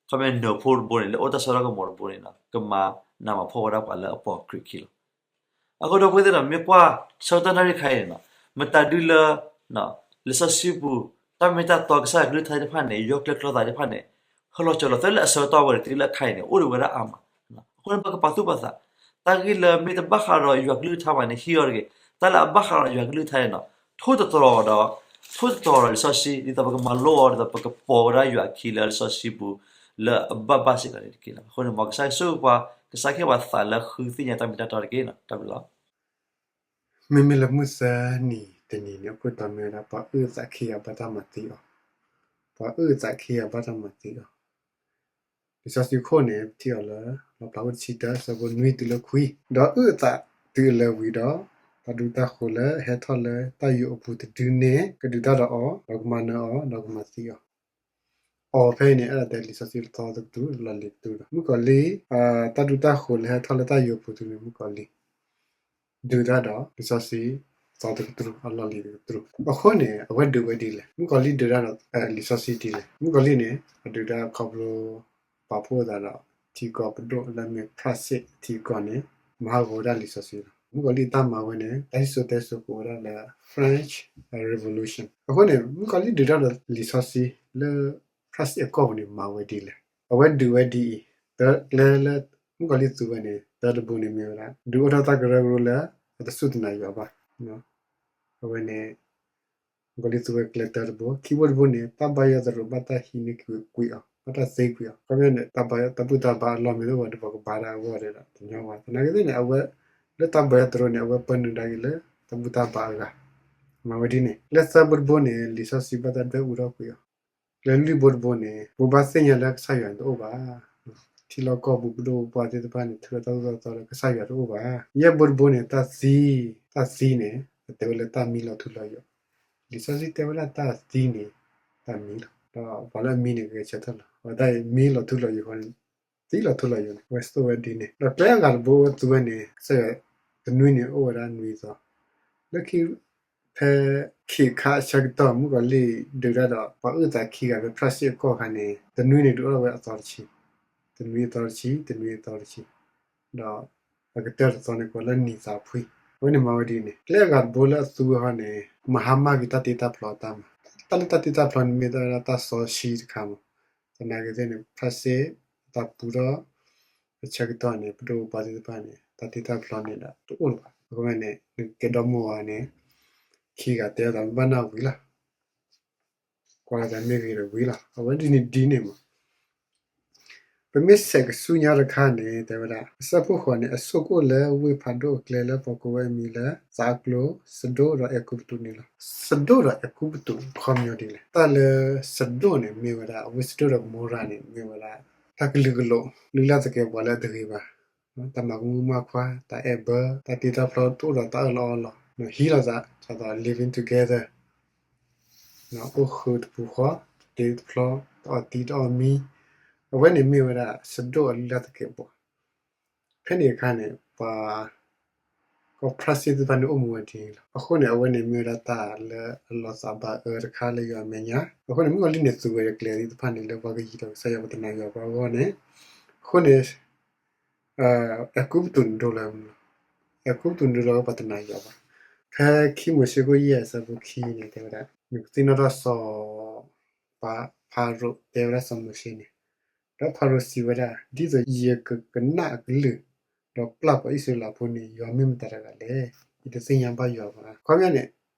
ခီမ့ၢ်နၢၤဖိတဘိန့ၣ် လၢအိၣ်တၢ်စိတၢ်ကမီၤတဘိန့ၣ် ကမၤနၢၤမၤဖှီၣ်ဝဲဒၣ်ပှၤလၢအပိာ်ခရံာ်ခံလီၤ. အဃိဒီပုၢ်ဝဲၢ်သ့ၣ်နီၤ မ့ၢ်ကွၢ်ဆၢကတီၢ်နၣ်ရံၣ်ခါအံၤန့ၣ်နီၤ မတၤဒုလၢ လံာ်စီဆှံပူၤ တၢ်မ့ၢ်တၢ်တီကစၢ်ယွၤကလုၢ်ကထါသ့ၣ်တဖၣ်န့ၣ် ယီၢ်ကျဲကျီသးသ့ၣ်တဖၣ်န့ၣ် ဟဲလီၤစၢၤလီၤသွဲၣ်လၢအဆၢကတီၢ်ဝဲန့ၣ် တုၤလၢအခါအံၤန့ၣ် အိၣ်ဒံးဝဲဒၣ်အါမး. အဃိန့ၣ် ပကပာ်သူၣ်ပာ်သး တၢ်ဂ့ၢ်လၢမ့ၢ်တဘၣ်ဃးဒီးယွၤကလုၢ်ကထါဘၣ်န့ၣ် ဟံးအီၤတဂ့ၤ. တၢ်လၢအဘၣ်ဃးဒီးယွၤကလုၢ်ကထါန့ၣ်နီၤ ထိၣ်သတြီၤဒီး ထိၣ်သတြီၤဒီးလံာ်စီဆှံ ဒ်သိးပကမၤလိအီၤ ဒ်သိးပကပိာ်ဝဲဒၣ်ယွၤအခံလၢလံာ်စီဆှံပူၤ လၢအဘၣ်ဘၣ်စ့ၢ်ကီးန့ၣ်တက့ၢ်လီၤ. အဃိန့ၣ် မ်ကစၢ်ယွၤဆိၣ်ဂ့ၤပှၤ ကစၢ်ဟ့ၣ်ပှၤသးလၢဃုသ့ၣ်ညါတၢ်မ့ၢ်တၢ်တီတက့ၢ်. တၢ်ဘျုးလီၤ. မ့မ့ၢ်လၢမုၢ်ဆၢနံၤတနံၤန့ၣ် အခိၣ်တီမ့ၢ်ဝဲဒၣ် ပှၤအုၣ်အသးခံဂၤဘၣ်တၢ်မၤသံအီၤ, ပှၤအုၣ်အသးခံဂၤဘၣ်တၢ်မၤသံအီၤ. လံာ်စီဆှံခိၣ်န့ၣ် ပထံၣ်အီၤလၢ လီၣ်ဖျါဝဲတဆံတၢ ဆၢဖိနွံတုၤလၢခွံ, ဒီးအုၣ်အသးတုၤအလၢာ်ဝံၤဒီး တၢ်ဒူတၢ်ဃိၤလၢအဟဲထီၣ်လၢတၢ်ယိာ်အပူၤတဒုန့ၣ် ကဒုးတၢ်ဒီးအီၤ, ဒီးကမၤနၢၤအီၤ, ဒီးကမၤသံအီၤ. အီၤဖဲအံၤန့ၣ် အဲၣ်ဒိးတဲလံာ်စီဆှံသီတကတြူၢ် လီၢ်လံၤတကတြူၢ်ဒီး မုၣ်ကီၤလံၢ် တၢ်ဒူတၢ်ဃိၤလၢဟဲထီၣ်လၢတၢ်ယိာ်အပူၤတဒုန့ၣ် မုၣ်ကီၤလံၢ် ဒုးတၢ်ဒီးလံာ်စီဆှံသီတကတြူၢ် အလီၢ်လံၤတကတြူၢ်. အဃိန့ၣ် အဝဲဒုးဝဲဒ်လဲၣ်, မုၣ်ကီၤလံၢ်ဒုးတၢ်ဒီးလံာ်စီဆှံဒ်လဲၣ်. မုၣ်ကီၤလံၢ်န့ၣ် အဒုးတၢ်ခီဖျိ ပာ်ဖှိၣ်အသးဒီး ထံကီၢ်ပဒိၣ်လၢအမ့ၢ်ဖြၣ်စ့ၣ်ထံကီၢ်န့ၣ် မၤဟးဂီၤဝဲဒၣ်လံာ်စီဆှံလီၤ. မုၣ်ကီၤလံၢ်တၢ်မၤဝဲန့ၣ် တၢ်ဟံးစိတဲစိကိးဝဲဒၣ်လၢ French Revolution. အဃိန့ၣ် မုၣ်ကီၤလံၢ်ဒုးတၢ်ဒီးလံာ်စီဆှံလၢ ဖြၣ်စ့ၣ်အကီၢ်ပူၤန့ၣ် မၤဝဲဒ်လဲၣ်. အဝဲဒုးဝဲဒ်အံၤ, တၢ်ကျဲလၢမုၣ်ကီၤလံၢ်သူဝဲန့ၣ် တၢ်တဘိန့ၣ်မ့ၢ်ဝဲဒၣ် ဒုးအိၣ်ထီၣ်တၢ်ကရၢကရိလၢအတစူၢ်တနာ်ယွၤဘၣ်. အဝဲန့ၣ် မုၣ်ကီၤလံၢ်သူဝဲကျဲတၢတဘိ, ခံဘိတဘိန့ၣ် တၢ်ဘါယွၤသရိာ်ဘၣ်တၢ်ဟံးန့ၢ်ကွံာ်အီၤ, ဘၣ်တၢ်သ့ကွံာ်အီၤ. ခီပညီန့ၣ် တၢ်ဘါယွၤတၢ်ဘူၣ်တၢ်ဘါအလီၢ်မ့ၢ်တအိၣ်ဘၣ်ဒီး ပှၤကဘါတၢ်အဂီၢ်ဒီး တညီဘၣ်. သနာ်က့သ့ၣ်န့ၣ် အဝဲ လၢတၢ်ဘါယွၤသရိာ်န့ၣ် အဝဲပၢနုာ်ဒၣ်က့ၤလၢ တၢ်ဘူၣ်တၢ်ဘါအဂၤ, မၤဝဲဒ်န့ၣ်. ကျဲသၢဘိတဘိန့ၣ် လံာ်စီဆှံဘၣ်တၢ်ဒွဲၣ်အူထီၣ်ကွံာ်အီၤ. ကျဲလွံၢ်ဘိတဘိန့ၣ် ပဘၣ်သ့ၣ်ညါလၢကစၢ်ယွၤတအိၣ်ဘၣ်. ထံလီၢ်ကီၢ်ပူၤ ပဒိၣ်ပပှၢ်သ့ၣ်တဖၣ်န့ၣ် ထုးထီၣ်တၢ်သိၣ်တၢ်သီလၢကစၢ်ယွၤတအိၣ်ဘၣ်. ယဲၢ်ဘိတဘိန့ၣ် တၢ်သံ, တၢ်သံန့ၣ် အတဲဝဲလၢတၢ်မံလီၤထူလီၤယိာ်. လံာ်စီဆှံတဲဝဲဒၣ်တၢ်သံန့ၣ် တၢ်မံလီၤ. ဒီးပှၤလၢအမံန့ၣ် ကဂဲၤဆၢထၢၣ်လီၤ. အဝဲတၢ်မံလီၤထူလီၤယိာ်ဃီန့ၣ် သံလီၤထူလီၤယိာ်န့ၣ် အဝဲသိၣ်ဝဲဒ်န့ၣ်. ဒီးကျဲအဂၤတဘိအဝဲသူဝဲန့ၣ် ကစၢ်ယွၤ တနွံန့ၣ်အိၣ်ဝဲဒၣ်နွံသီ. လၢခံ ဖဲခံခါအဆၢကတီၢ် မုၣ်ကီၤလံၢ်ဒုးတၢ်ဒီး ပှၤအုၣ်သးခံဂၤဖဲဖြၣ်စ့ၣ်အကီၢ်ခါန့ၣ် တနွံန့ၣ်ဒုးအိၣ်ထီၣ်ဝဲအသီတဆံ, တနွံအသီတဆံ, တနွံအသီတဆံ, ဒီးအကတၢၢ်တသီန့ၣ် ကိးလၢနံၤသးဖှံ. အဝဲန့ၣ်မၤဝဲဒ်န့ၣ်. ကျဲအဂၤတဘိလၢအသူဝဲဟီန့ၣ် မၤဟါမၢ်က့ၤတၢ်တ့တၢ်ဖျီအတၢ်မၤ, တၢ်လၢတၢ်တ့တၢ်ဖျီန့ၣ် မ့ၢ်တၢ်ဝဲဒၣ်တၢ်စီဆှံတခါမး. သနာ်က့သ့ၣ်န့ၣ် ဖြၣ်စ့ၣ်အတၢ်ပူထီၣ် အဆၢကတီၢ်န့ၣ် ပဒိၣ်ပပှၢ်သ့ၣ်တဖၣ်န့ၣ် တၢ်တ့တၢ်ဖျီန့ၣ်ဒီးတအိၣ်လၢၤဘၣ်. အဃိန့ၣ် နကကဲဒီမါဝၤန့ၣ် ခံဂၤတဲအသးမ့ၢ်ဘၣ်နၢ်ဝံၤလီၤ. ကွၢ်လီၤသးမ့ၢ်ဂ့ၤဒီးဝံၤလီၤ. အဝဲဒ်န့ၣ်ဒ်န့ၣ်မး. ပမ့ၢ်ဆဲးကဆူညါတခါန့ၣ် တဲဝဲဒၣ် အဆၢဖိဃိးန့ၣ် အဆိကတၢၢ်လၢဝ့ၢ်ဖးဒိၣ်အကျဲလၢပှၤကိးဝဲအမံၤလၢ သးအကျိၤ, စဒိၣ်ဒီးအဲၤကူပတူးန့ၣ်လီၤ. စဒိၣ်ဒီးအဲၤကူပတူး အခီပညီဒ်လဲၣ်. တၢ်လၢစဒိၣ်န့ၣ် မ့ၢ်ဝဲဒၣ် အဝ့ၢ်စဒိၣ်ဒီးကမိၤရၤန့ၣ် မ့ၢ်ဝဲဒၣ် တၢ်ကလုာ်ကလိာ် လုၢ်လၢ်သကဲးပဝးလၢအတဂ့ၤဘၣ်, တၢ်မၤကမူၣ်မၤခွါ, တၢ်အဲၣ်ဘၢ, တၢ်တ့တၢ်ဖျီတအိၣ်ဒီးတၢ်အၢၣ်လီၤအီလီၤ, ဟံးလိာ်သး ဒ်သိး living together, အိၣ်ဃုာ်တပူၤဃီ, တတ့တဖျီ, တအီၣ်တံၢ်တအီၣ်မံ, အဝဲန့ၣ်မ့ၢ်ဝဲဒၣ် စဒိၣ်အလုၢ်လၢ်သကဲးပဝး. ဖဲန့ၣ်အခါန့ၣ် ပှၤ ကီၢ်ဖြၣ်စ့ၣ်သ့ၣ်တဖၣ်န့ၣ်အိၣ်မူဝဲဒ်န့ၣ်လီၤ. အဃိန့ၣ် အဝဲန့ၣ်မ့ၢ်ဝဲဒၣ်တၢ်လၢအလီၤသးဘၣ်အၢတခါလၢယွၤအမဲာ်ညါ. အဃိန့ၣ် မုၣ်ကီၤလံၢ်န့ၣ်သူဝဲကျဲသ့ၣ်တဖၣ်န့ၣ် လၢပှၤကယံၤဒီးကစၢ်ယွၤ ပှၤတနာ်ယွၤပှၤအဂီၢ်န့ၣ်, အဃိန့ၣ် အဲၤကူပတူးန့ၣ်ဒိလီၤဝဲမးလီၤ. အဲၤကူပတူးန့ၣ်ဒိလီၤဝဲပှၤတနာ်ယွၤဘၣ်. ဖဲခံမိၤၡ့ခိၣ်ယဲၢ်အဆၢဖိခံန့ၣ် တဲဝဲဒၣ် နကသ့ၣ်နီၣ်ထီၣ်စီၤ ပၤဖၤရိၤတဲဝဲဒၣ်စီၤမိၤၡ့န့ၣ်, ဒီးဖၤရိၤစံးဝဲဒၣ် ဒ်သိးယကကနၣ်အကလုၢ်, ဒီးပျၢ်ပှၤအံၣ်စရ့လးဖိန့ၣ် ယွၤမ့ၢ်မတၤတဂၤလဲၣ်. ယတသ့ၣ်ညါဘၣ်ယွၤဘၣ်. ခီပညီန့ၣ်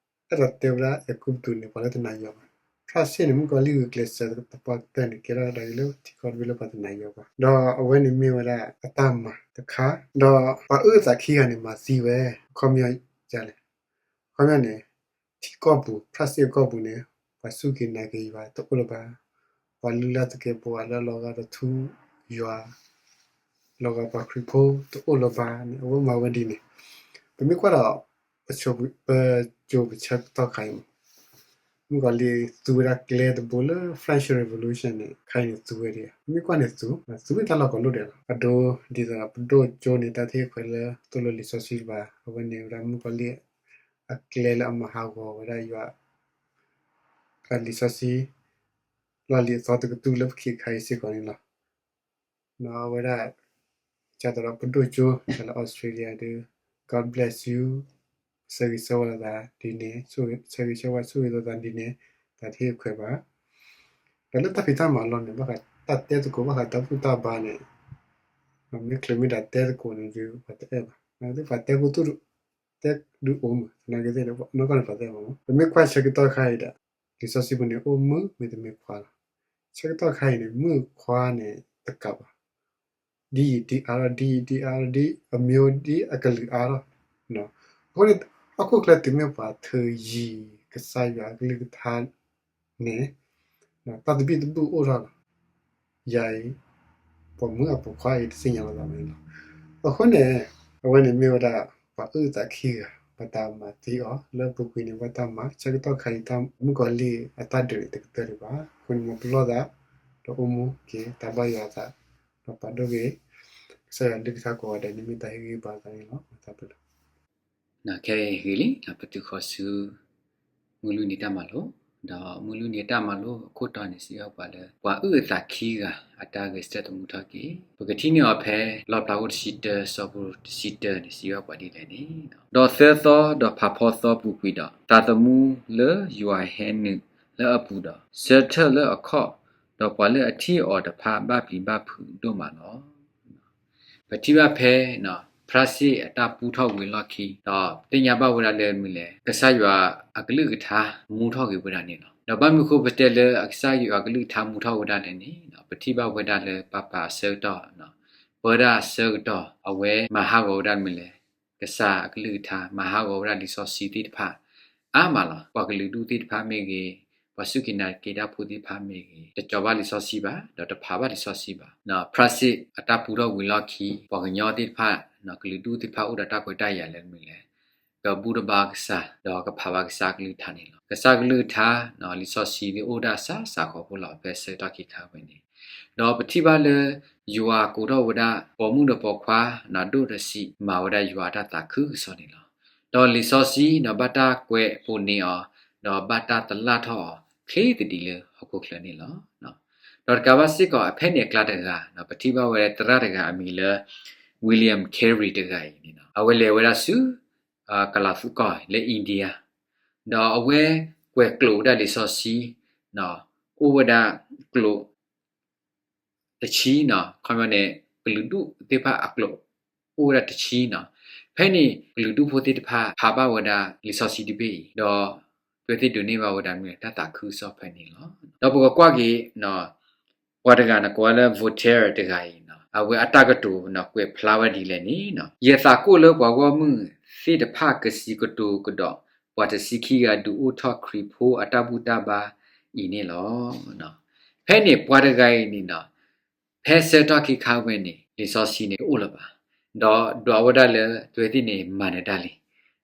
အဲၣ်ဒိးတဲဝဲဒၣ်အဲၤကူပတူးန့ၣ် ပှၤလၢတနာ်ယွၤဘၣ်. ဖြၣ်စ့ၣ်န့ၣ် မုၣ်ကီၤလံၢ်ဂုာ်ကျဲးစၢးသပှၢ်ကတၢၢ်န့ၣ် ကဲထီၣ်ဒၣ်က့ၤလၢထံကီၢ်တဘ့ၣ်လၢပှၤတနာ်ယွၤဘၣ်. ဒီးအဝဲန့ၣ်မ့ၢ်ဝဲဒၣ်အတၢ်မၤတခါ, ဒီးပှၤအုၣ်အသးခံဂၤန့ၣ် မၤသံဝဲ, ခီပညီဒ်လဲၣ်. ခီပညီန့ၣ် ထံကီၢ်ပူၤ ဖြၣ်စ့ၣ်အကီၢ်ပူၤန့ၣ် ပှၤစူၢ်က့ၤနာ်က့ၤယွၤတအိၣ်လၢၤဘၣ်. ပှၤလုၢ်လၢ်သကဲးပဝးလၢအလီၤဂာ်ဒီးထူယွၤ လီၤဂာ်ပှၤခရံာ်ဖိတအိၣ်လၢၤဘၣ်န့ၣ် အဝဲမၤဝဲဒ်န့ၣ်. ပမ့ၢ်ကွၢ်ဒီး ပစိၤပဆၢကတီၢ်ခါအံၤမး, မုၣ်ကီၤလံၢ်သူဝဲဒၣ်ကျဲတဘိလၢ French Revolution န့ၣ် ခါအံၤန့ၣ်သူဝဲဒၣ်, မ့ၢ်ကွၢ်န့ၣ်သူ, သူမ့ၢ်တၢ်လီၢ်ကီးလိၣ်ဒဲးလီၤ. အဒိဒ်သိးဒီး ပဒိၣ်ကၠိန့ၣ် တၢ်တဟ့ၣ်ခွဲးလၢသိၣ်လိလံာ်စီဆှံတဘၣ်, အဝဲန့ၣ်ဝဲဒၣ်မုၣ်ကီၤလံၢ်အကျဲလၢအမၤဟးဂီၤဝဲဒၣ်ယွၤ အလံာ်စီဆှံ လီၢ်လံၤအသီတကတြူၢ်လၢပခံးခါအံၤစ့ၢ်ကီးန့ၣ်လီၤ. အဝဲဒၣ် ကသိးဒီးပဒိၣ်ကၠိ လၢ Australia ဒုး God bless you, ဆၢဂ့ၤဆၢဝါလိာ်သးဒ်န့ၣ်, ဆၢဂ့ၤဆၢဝါဆိၣ်ဂ့ၤလိာ်သးဒ်န့ၣ်, တၢ်တဟ့ၣ်ခွဲးဘၣ်. ဒီးလၢတၢ်ဖံးတၢ်မၤအလီၢ်န့ၣ် ဘၣ်ဃးတၢ်တဲသကိး ဘၣ်ဃးတၢ်ဘူၣ်တၢ်ဘါန့ၣ်, မ့ၢ်ချုးမ့ၢ်ဒၣ်တဲသကိးန့ၣ်ဒုး ပှၤတအဲၣ်ဘၣ်. သ့ၣ်ပှၤတဲဖိသူၣ် တဲဒုးအိၣ်မး, သနာ်က့သ့ၣ် နီၢ်ကီၢ်န့ၣ်ပှၤတအဲၣ်ဘၣ်မး. ပမ့ၢ်ကွၢ်ဆၢကတီၢ်ခါအံၤဒီး လံာ်စီဆှံပူၤန့ၣ် အိၣ်မုၢ်မ့တမ့ၢ်ခွါလီၤ. ဆၢကတီၢ်ခါအံၤန့ၣ် မုၣ်ခွါန့ၣ်တကးဘၣ်, ဒ်ယံာ်ဒ်အါထီၣ်, ဒ်ယံာ်ဒ်အါထီၣ်, ဒ်အမံၤဒ်အကလုာ်အါထီၣ်. အဃိန့ၣ် ဟီၣ်ခိၣ်ချၢတုၤမ့ၢ်ပှၤထုးယံၤကစၢ်ယွၤအကလုၢ်ကထါန့ၣ် တၢ်သဘံၣ်သဘုၣ်အိၣ်ထီၣ်လီၤ. ယၤအံၤ ပိာ်မုၣ်အပိာ်ခွါအံၤတသ့ၣ်ညါလိာ်သးဘၣ်န့ၣ်လီၤ. အဃိန့ၣ် အဝဲန့ၣ်မ့ၢ်ဝဲဒၣ် ပှၤအုၣ်သးခံဂၤ ပှၤတၢ်မၤသံအီၤ လၢအပူၤကွံာ်န့ၣ် ဘၣ်တၢ်မၤ ဆၢကတီၢ်ခါအံၤ တၢ်မုၣ်ကီၤလံၢ်အတၢ်ဒုးန့ၣ် တကတၢၢ်ဒံးဘၣ်. အဃိန့ၣ် မ်ပလီၢ်သး ဒီးအိၣ်မူက့ၤ တၢ်ဘၣ်ယွၤအသး ဒီးပာ်ဒိၣ်က့ၤ ကစၢ်ယွၤအကလုၢ်ကထါကိးဂၤဒဲးန့ၣ် မ့ၢ်တၢ်ဟ့ၣ်ဂံၢ်ဟ့ၣ်ဘါသးန့ၣ်လီၤ. တၢ်ဘျုးလီၤ. ခဲအံၤဂ့ၤလံ ပတုၤဃီၤဆူ မုၢ်လွံၢ်နံၤတၢ်မၤလိ, ဒီးမုၢ်လွံၢ်နံၤတၢ်မၤလိအခိၣ်တီန့ၣ် စံးဘၣ်ပှၤလၢ ပှၤအုၣ်အသးခံဂၤ အတၢ်ဂဲၤဆၢထၢၣ်သမူထီၣ်က့ၤ. ပကထံၣ်န့ၢ်အီၤဖဲ လီၣ်ဖျါခိၣ်တဆံတၢ ဆၢဖိတဆံတၢန့ၣ် စံးဘၣ်ပှၤဒ်လဲၣ်န့ၣ်, ဒီးသၢသီ ဒီးဖးဖီသီပူၤကွံာ်ဒီး သးသမူလၢယွၤဟဲနုာ်လၢအပူၤဒီး ဆၢထၢၣ်လၢအခီၣ်, ဒီးပှၤလၢအထံၣ်အီၤတဖၣ်ဘၣ်ပျံၤဘၣ်ဖုးဒိၣ်မးလီၤ. ပထံၣ်ဘၣ်ဖဲ ဖ ဖရၣ်စ့ၣ်အတၢ်ပူထီၣ်ဝံၤအလီၢ်ခံ ဒီးသ့ၣ်ညါဘၣ်ဝဲဒၣ်လၢမနုၤလဲၣ် ကစၢ်ယွၤအကလုၢ်ကထါမူထီၣ်က့ၤဝဲဒၣ်န့ၣ်လီၤ. ဒီးဘၣ်မနုၤဃိပတဲလၢကစၢ်ယွၤအကလုၢ်ကထါမူထီၣ်ဝဲဒၣ်လဲၣ်န့ၣ် ပထံၣ်ဘၣ်ဝဲဒၣ်လၢပှၤပာ်အဆၢကတီၢ် ပဝဲဒၣ်အဆၢကတီၢ် အဝဲမၤဟးဂီၤဝဲဒၣ်မနုၤလဲၣ် ကစၢ်အကလုၢ်ကထါ မၤဟးဂီၤဝဲဒၣ်လံာ်စီဆှံသ့ၣ်တဖၣ် အါမးလီၤ. ပှၤကလုာ်ဒူၣ်သ့ၣ်တဖၣ်မ့ၢ်ဂ့ၤ, ပှၤစူၢ်က့ၤနာ်က့ၤတၢ်ဖိသ့ၣ်တဖၣ်မ့ၢ်ဂ့ၤ, တကၠီၤဘၣ်လံာ်စီဆှံဘၣ်, ဒီးတဖးဘၣ်လံာ်စီဆှံဘၣ်. ဖရၣ်စ့ၣ်အတၢ်ပူထီၣ်ဝံၤလီၢ်ခံ ပှၤကညီသ့ၣ်တဖၣ် ကလုာ်ဒူၣ်သ့ၣ်တဖၣ်အိၣ်ဒီးတၢ်ခွဲးတၢ်ယာ်လၢမနုၤလဲၣ် ကဘူၣ်တဘါကစၢ် ဒီးကဖးဘၣ်ကစၢ်ကလုၢ်ကထါန့ၣ်လီၤ. ကစၢ်ကလုၢ်ကထါ လံာ်စီဆှံသ့ၣ်အိၣ်ဒၣ်စးစးဃီဖိလီၤ ဖဲဆၢကတီၢ်ခံခါဝဲန့ၣ် ဒီးပထံၣ်ဘၣ်လၢ ယွၤကိးထီၣ်ဝဲဒၣ် ပိာ်မုၣ်ဒီးပိာ်ခွါ ဒိၣ်ဒီးဆံး မၤဝဲဒၣ်ယွၤအတၢ်သးခုကစီၣ်န့ၣ်လီၤ. ဒီးလံာ်စီဆှံ ဘၣ်တၢ်ကွဲးပိာ်န့ၢ်အီၤ ဒီးဘၣ်တၢ်သလၣ်ထီၣ်အီၤ ချ့သဒံးလၢဟီၣ်ခိၣ်ချၢန့ၣ်လီၤ. ဒီးတကးဘၣ်စ့ၢ်ကီး အဖဲန့ၣ်အကျါတဂၤ ပထံၣ်ဘၣ်ဝဲသရၣ်တဂၤအမံၤလၢ William Carey တဂၤအံၤန့ၣ် အဝဲလဲၤဝဲဒၣ်ဆူ ကလၤသူကီၢ်လၢ India ဒီးအဝဲကွဲးကျိာ်ဝဲဒၣ်လံာ်စီဆှံ အိၣ်ဝဲဒၣ်ကျိာ် တဆံနီၤ, ခီပညီန့ၣ် ကလုာ်ဒူၣ်သ့ၣ်တဖၣ်အကျိာ် အိၣ်ဝဲဒၣ်တဆံနီၤ. ဖဲန့ၣ် ကလုာ်ဒူၣ်ဖိသ့ၣ်တဖၣ် ဖးဘၣ်ဝဲဒၣ်လံာ်စီဆှံတဘ့ၣ်အံၤ ဒီးအဝဲသ့ၣ်ဒိးန့ၢ်ဘၣ်ဝဲဒၣ်မ့ၢ်တၢ်သးခုကစီၣ်ဖဲန့ၣ်လီၤ. ဒီးပကကွၢ်က့ၤ ပှၤတဂၤန့ၣ် ကိးဝဲလၢ Voltaire တဂၤအံၤနီၤ, အဝဲအတၢ်ကတိၤနီၤ ကွဲးဖျါဝဲဒ်လဲၣ်န့ၣ်နီၤ, ယသးကိၣ်လၢပှၤဂီၢ်မုၢ်သ့ၣ်တဖၣ်ကစံးကတိၤကဒီး ပှၤတဆံခံဂၤဒုးအိၣ်ထီၣ်ခရံာ်ဖိအတၢ်ဘူၣ်တၢ်ဘါအံၤန့ၣ်လီၤ. ဖဲန့ၣ်ပှၤတဂၤအံၤန့ၣ်နီၤ, ဖဲဆၢကတီၢ်ခံခါဝဲန့ၣ် လံာ်စီဆှံန့ၣ်တအိၣ်လၢၤဘၣ်, ဒီးဒွးဝဲဒၣ်လၢအဝဲသ့ၣ်န့ၣ်မၤနၢၤတၢ်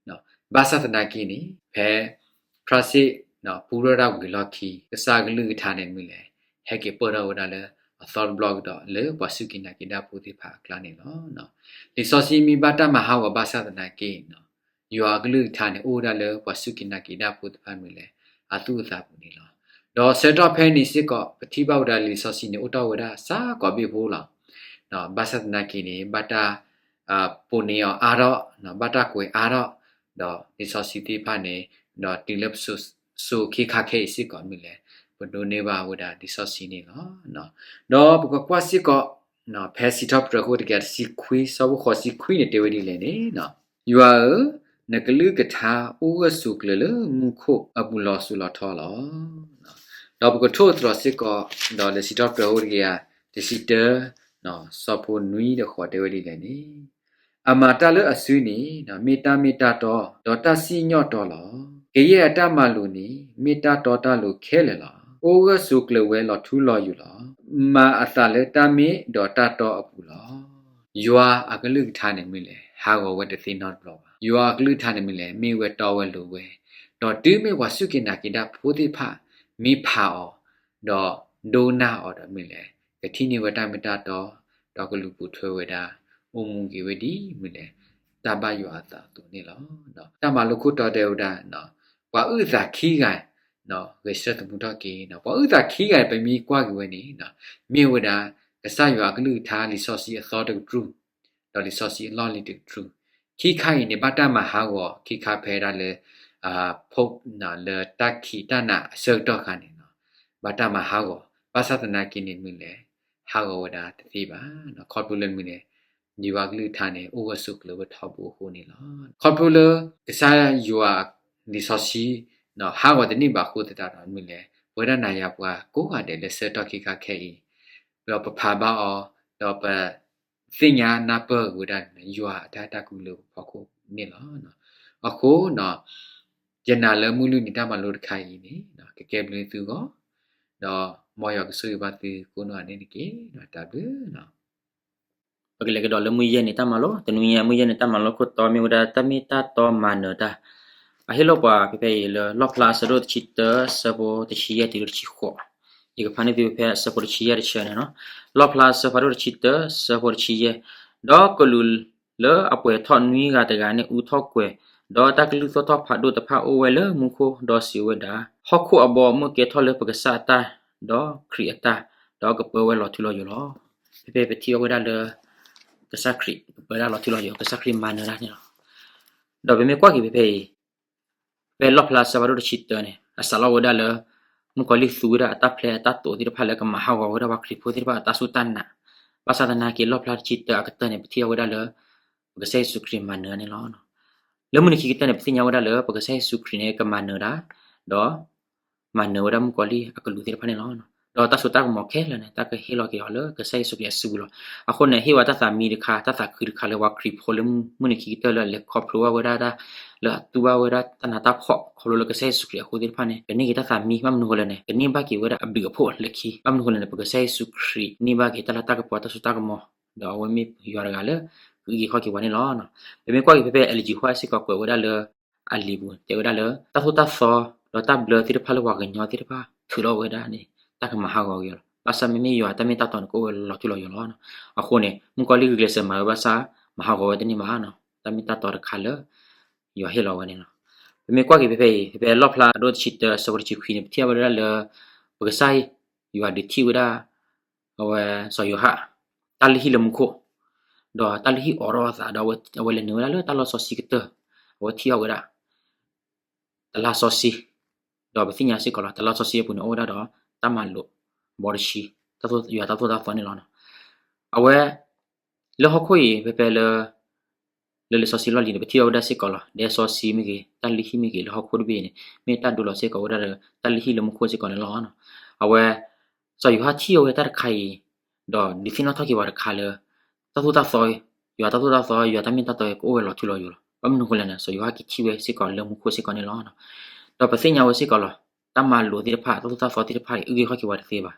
လံ. ဘၣ်ဆၣ်သနာ်က့န့ၣ် ဖဲဖရၣ်စ့ၣ်ပူထီၣ်ဒၣ်ဝံၤအလီၢ်ခံ ကစၢ်ကလုၢ်ကထါန့ၣ်မနုၤလဲၣ် ဟဲက့ၤပၢၢ်ထီၣ်ဝဲဒၣ်လၢအသီတဘျီကဒီးလၢပှၤစူၢ်က့ၤနာ်က့ၤတၢ်ဖိသ့ၣ်တဖၣ်အကျါန့ၣ်လီၤ. လံာ်စီဆှံမ့ၢ်ဘၣ်တၢ်မၤဟးဂီၤဘၣ်ဆၣ်သနာ်က့ ယွၤအကလုၢ်ကထါန့ၣ် အိၣ်ဝဲဒၣ်လၢပှၤစူၢ်က့ၤနာ်က့ၤတၢ်ဖိသ့ၣ်တဖၣ်မနုၤလဲၣ် အသူၣ်အသးပူၤန့ၣ်လီၤ. ဒီးဆၢကတီၢ်ဖဲန့ၣ်စ့ၢ်ကီး ပထံၣ်ဘၣ်ဝဲဒၣ်လံာ်စီဆှံန့ၣ် အိၣ်ထီၣ်ဝဲဒၣ်စ့ၢ်ကီးဘ့ၣ်ဖိလီၤ. ဘၣ်ဆၣ်သနာ်က့န့ၣ် ဘၣ်တၢ်ပိာ်န့ၢ်အီၤအါထီၣ်, ဘၣ်တၢ်ကွဲးအါထီၣ်, ဒီးလံာ်စီဆှံသ့ၣ်တဖၣ်န့ၣ် ဒီးတုၤလၢပစိၤစိၤခံခါခဲအံၤစ့ၢ်ကီးမနုၤလဲၣ် ပဒိးန့ၢ်ဘၣ်ဝဲဒၣ်လံာ်စီဆှံန့ၣ်လီၤ. ဒီးပကကွၢ်စ့ၢ်ကီး ဖဲစံးထီၣ်ပတြၢၤခိၣ်တကယၤတဆံခွံ ဆၢဖိဃိးဆံခွံန့ၣ်တဲဝဲဒ်လဲၣ်န့ၣ်, ယွၤဧၢ, နကလုၢ်ကထါအိၣ်ဂၢၢ်ဆိးကျၢၤလၢမူခိၣ်အပူၤလီၤစိၤလီၤထီလီၤ. ဒီးပကထိၣ်သတြီၤစ့ၢ်ကီး ဒီးလံာ်စံးထီၣ်ပတြၢၤခိၣ်တကယၤတဆံတၢ ဆၢဖိနွံဒီးဃိးတဲဝဲဒ်လဲၣ်န့ၣ်, အမၤတၢ်လၢအစုန့ၣ် မ့ၢ်တၢ်မ့ၢ်တၢ်တီ ဒီးတၢ်စံၣ်ညီၣ်တီလီၤ. ကယဲၢ်အတၢ်မၤလိာ်န့ၣ် မ့ၢ်တၢ်တီတၢ်လိၤခဲလၢာ်လီၤ. အိၣ်ဂၢၢ်ဆိးကျၢၤဝဲလီၤထူလီၤယိာ်လီၤ. မၤအသးလၢတၢ်မ့ၢ်ဒီးတၢ်တီအပူၤလီၤ. ယွၤအကလုၢ်ကထါန့ၣ်မနုၤလဲၣ် ဟးဂီၤဝဲတသ့နီတဘျီဘၣ်. ယွၤအကလုၢ်ကထါန့ၣ်မနုၤလဲၣ် မ့ၢ်ဝဲတီဝဲလိၤဝဲ, ဒီးတုၤမ့ၢ်ပှၤစူၢ်က့ၤနာ်က့ၤတၢ်ဖိသ့ၣ်တဖၣ် မ့ၢ်ဖးအီၤ ဒီးဒိကနၣ်အီၤဒီးမနုၤလဲၣ် ကထံၣ်န့ၢ်ဝဲတၢ်မ့ၢ်တၢ်တီ, ဒီးကလူၤပိာ်ထွဲဝဲဒၣ် အိၣ်မူက့ၤဝဲဒ်မနုၤလဲၣ် တၢ်ဘၣ်ယွၤအသးအသိးန့ၣ်လီၤ. တၢ်မၤလိခိၣ်တီတဲဝဲဒၣ် ပှၤအုၣ်သးခံဂၤ ဂဲၤဆၢထၢၣ်သမူထီၣ်က့ၤ, ပှၤအုၣ်သးခံဂၤ ပမ့ၢ်ကွၢ်က့ၤဝဲန့ၣ် မ့ၢ်ဝဲဒၣ် ကစၢ်ယွၤအကလုၢ်ကထါလံာ်စီဆှံအသီတကတြူၢ်, ဒီးလံာ်စီဆှံအလီၢ်လံၤတကတြူၢ်, ခံခါအံၤန့ၣ် ဘၣ်တၢ်မၤဟးဂီၤ ခံခါဖဲဒၣ်လၢ ဖိ လၢတၢ်ခံးတၢ်နးအဆၢကတီၢ်အခါန့ၣ် ဘၣ်တၢ်မၤဟးဂီၤ, ဘၣ်ဆၣ်သနာ်က့န့ၣ်မနုၤလဲၣ် ဟးဂီၤဝဲဒၣ်တသ့ဘၣ်. ခီဖျိလၢမနုၤလဲၣ် ယွၤကလုၢ်ကထါန့ၣ် အိၣ်ဂၢၢ်ဆိးကျၢၤဝဲထီဘိအဃိန့ၣ်လီၤ. ခီဖျိလၢ ကစၢ်ယွၤလံာ်စီဆှံ ဟးဂီၤတန့ၢ်ဘၣ်အဃိသတးဒီးမနုၤလဲၣ် ပဝဲဒၣ်နၤယၤပှၤကိးဂၤဒဲးလၢဆၢကတီၢ်ခံခါခဲအံၤ ဒီးပဖးဘၣ်အီၤ ဒီးပသ့ၣ်ညါနၢ်ပၢၢ်က့ၤဝဲဒၣ်န့ၣ် ယွၤအတၢ်အဲၣ်တၢ်ကွံလၢပဖီခိၣ်န့ၣ်လီၤ. အဃိ ယနာ်လၢမုၢ်လွံၢ်နံၤတၢ်မၤလိတခါအံၤန့ၣ် ကကဲဘျုးသုဂီၢ်, ဒီးမ်ယွၤကဆိၣ်ဂ့ၤဘၣ်သုကိးနီၢ်ဂၤဒဲးန့ၣ်တက့ၢ်. တၢ်ဘျုး ပကလဲၤကဒီးလၢမုၢ်ယဲၢ်နံၤတၢ်မၤလိ, တနွံအံၤမုၢ်ယဲၢ်နံၤတၢ်မၤလိခိၣ်တီမ့ၢ်ဝဲဒၣ် တၢ်မ့ၢ်တၢ်တီမၤနၢၤတၢ်. အဟ့ၣ်လီၤပှၤဖဲဖဲအံၤလၢ လီၣ်ဖျါအဆၢဒိၣ်တဆံတၢ ဆၢဖိတဆံယဲၢ်တုၤလၢတဆံဃိး, ယကဖးန့ၢ်သုဖဲအဆၢဖိတဆံယဲၢ်တဆၢန့ၣ်လီၤ. လီၣ်ဖျါအဆၢဖးဒိၣ်တဆံတၢ ဆၢဖိတဆံယဲၢ်, ဒီးကလူးလၢအပှဲၤထီၣ်နွံဂၤတဂၤန့ၣ် အူထီၣ်ကွဲၤ, ဒီးတၢ်ကလုၢ်သိၣ်ထီၣ်ဖးဒိၣ်တဖၣ်အိၣ်ဝဲလၢမူခိၣ်, ဒီးစံးဝဲဒၣ်, ဟီၣ်ခိၣ်အဘီအမုၢ်ကဲထီၣ်လၢပကစၢ်အတၢ်, ဒီးခရံာ်အတၢ်, ဒီးကပၢဝဲလီၤထူလီၤယိာ်လီၤ. ဖဲဖဲပထံၣ်အီၤဝဲဒၣ်လၢ ကစၢ်ခရံာ် ကပၢဝဲဒၣ်လီၤထူလီၤယိာ်, ကစၢ်ခရံာ်မၤနၢၤတၢ်န့ၣ်လီၤ. ဒီးပမ့ၢ်ကွၢ်က့ၤဖဲဖဲအံၤ, ဖဲလီၣ်ဖျါအဆၢဖးဒိၣ်တဆံတၢန့ၣ် အစးလီၤဝဲဒၣ်လၢ မုၣ်ကီၤလံၢ်သူဝဲဒၣ်အတၢ်ဖျဲးအတၢ်သိးသ့ၣ်တဖၣ်လၢကမၤဟးဂီၤဝဲဒၣ်ပှၤခရံာ်ဖိသ့ၣ်တဖၣ်အတၢ်စူၢ်တၢ်နာ်, ဘၣ်ဆၣ်သနာ်က့လီၣ်ဖျါတဆံတၢအကတၢၢ်န့ၣ် ပထံၣ်အီၤဝဲဒၣ်လၢ ပကစၢ်ယ့ၣ်ၡူးခရံာ်မၤနၢၤန့ၣ်လီၤ. လၢမုၢ်နံၤခံကတၢၢ်န့ၣ် ပသ့ၣ်ညါဝဲဒၣ်လၢ ပကစၢ်ယ့ၣ်ၡူးခရံာ်န့ၣ် ကမၤနၢၤတၢ် ဒီး မၤနၢၤဝဲဒၣ်မုၣ်ကီၤလံၢ်အကလူးသ့ၣ်တဖၣ်န့ၣ်လီၤ. ဒီးတၢ်စိတၢ်ကမီၤခဲလၢာ်န့ၣ် တၢ်ကဟ့ၣ်လီၤက့ၤအီၤလၢကစၢ်ယ့ၣ်ၡူးခရံာ်အစုပူၤလီၤ. အဃိန့ၣ် ဟ့ၣ်ဝဲတၢ်သးမံတခါ တၢ်သးခုတခါလၢပှၤခရံာ်ဖိလၢမုၢ်နံၤခံကတၢၢ်လၢအလဲၤခီဖျိဘၣ်ဝဲဒၣ်တၢ် လၢအတူၢ်ဘၣ်ဝဲဒၣ်တၢ်နးတၢ်ဖှီၣ် ခီဖျိလၢကစၢ်ယ့ၣ်ၡူးခရံာ်အဃိသ့ၣ်တဖၣ်န့ၣ် ကန့ၢ်က့ၤတၢ်သးမံ ဘၣ်မနုၤဃိလဲၣ်န့ၣ် ကန့ၢ်ဘၣ်က့ၤဝဲဒၣ်အဘျုးအဖှိၣ်လၢခံ ဘၣ်မနုၤဃိလဲၣ်န့ၣ် ပကစၢ်ယ့ၣ်ၡူးခရံာ်န့ၢ်ဘၣ်က့ၤတၢ်လၢတၢ်ကပီၤတၢ်စိတၢ်ကမီၤ ဒီးအဝဲမ့ၢ်ယွၤတဂၤလၢ ကအုၣ်က့ၤခီၣ်က့ၤပှၤန့ၣ်လီၤ. ပမ့ၢ်ကွၢ်က့ၤဖဲဖဲ Ellen G. White စ့ၢ်ကီးကွဲးဝဲဒၣ်လၢ အလံာ်ပူၤ တဲဝဲဒၣ်လၢ တၢ်သိၣ်တၢ်သီ ဒီးတၢ်ဘျၢသ့ၣ်တဖၣ်လၢပှၤကညီသ့ၣ်တဖၣ်ထုးထီၣ်ဝဲဒၣ်န့ၣ် တၢ်ကမၤဟးဂီၤက့ၤအီၤလီၤ. ဘၣ်ဆၣ်မ့မ့ၢ်ယွၤတၢ်မ့ၢ်တၢ်တီန့ၣ် ကအိၣ်ဝဲလီၤထူလီၤယိာ်လီၤ. အဃိန့ၣ် မုၣ်ကီၤလံၢ်ဂုာ်ကျဲးစၢးမၤဝဲဘၣ်ဆၣ် မၤဟးဂီၤဝဲတန့ၢ်ဘၣ်နီၤ တၢ်မ့ၢ်တၢ်တီတခါလၢ ယွၤဟ့ၣ်လီၤဝဲန့ၣ်လီၤ. ပမ့ၢ်ကွၢ်က့ၤဖဲဖဲအံၤ ဖဲဖဲလီၣ်ဖျါအဒိၣ်တဆံတၢ အဆၢဖိတဆံခွံန့ၣ် ပထံၣ်ဘၣ်ဝဲဒၣ်လၢ ပကစၢ်ယွၤဒုးထံၣ်ဝဲဒၣ် အဝဲစီၤယိၤဟၣ် တၢ်လုၢ်ဟံၣ်လၢမူခိၣ် ဒီးတၢ်လုၢ်ဟံၣ်အိးထီၣ်အသးဒီး အဝဲလဲၤနုာ်ဝဲဒၣ်လၢတၢ်လီၢ်စီဆှံကတၢၢ် အဝဲထံၣ်အီၣ်ဝဲဒၣ် တလါစီဆှံ ဒီးပသ့ၣ်ညါစ့ၢ်ကီးလီၤ တလါစီဆှံအပူၤန့ၣ် အိၣ်ဝဲဒၣ်ဒီး တၢ်မၤလိာ်ဘီတဆံ ယွၤတၢ်သိၣ်တၢ်သီန့ၣ်လီၤ. အဝဲ လၢဟီၣ်ခိၣ်အံၤ ဖဲဖဲလၢ လၢလံာ်စီဆှံလီၢ်လံၤန့ၣ် ပထံၣ်အီၣ်ဝဲဒၣ်စ့ၢ်ကီးလီၤ. ဒဲစီဆှံမ့ၢ်ဂ့ၤ တၢ်လုၢ်ဟံၣ်မ့ၢ်ဂ့ၤ လၢဟီၣ်ခိၣ်တဘ့ၣ်အံၤန့ၣ် မ့ၢ်တၢ်ဒိလီၤစ့ၢ်ကီးဝဲဒၣ်ဒီး တၢ်လုၢ်ဟံၣ်လၢမူခိၣ်စ့ၢ်ကီးန့ၣ်လီၤ. အဝဲ စီၤယိၤဟၣ်ထံၣ်အီၣ်ဝဲတၢ်တခါအံၤ ဒီးဒုးသ့ၣ်နီၣ်ထီၣ်က့ၤပှၤတခါလၢ တၢ်သိၣ်တၢ်သီ ယွၤတၢ်သိၣ်တၢ်သီ ယွၤတၢ်မ့ၢ်တၢ်တီ ကအိၣ်ဝဲလီၤထူလီၤယိာ်လီၤ. ဘၣ်မနုၤအဃိလဲၣ်န့ၣ် စီၤယိၤဟၣ်က့ၤထံၣ်ဝဲစ့ၢ်ကီးလၢမူခိၣ်စ့ၢ်ကီးန့ၣ်လီၤ. ဒီးပသ့ၣ်ညါဝဲစ့ၢ်ကီးလီၤ. တၢ်မၤလိာ်သ့ၣ်တဖၣ် တၢ်သိၣ်တၢ်သီသ့ၣ်တဖၣ်အံၤ အုၣ်က့ၤခီၣ်က့ၤဝဲတသ့ဘၣ်.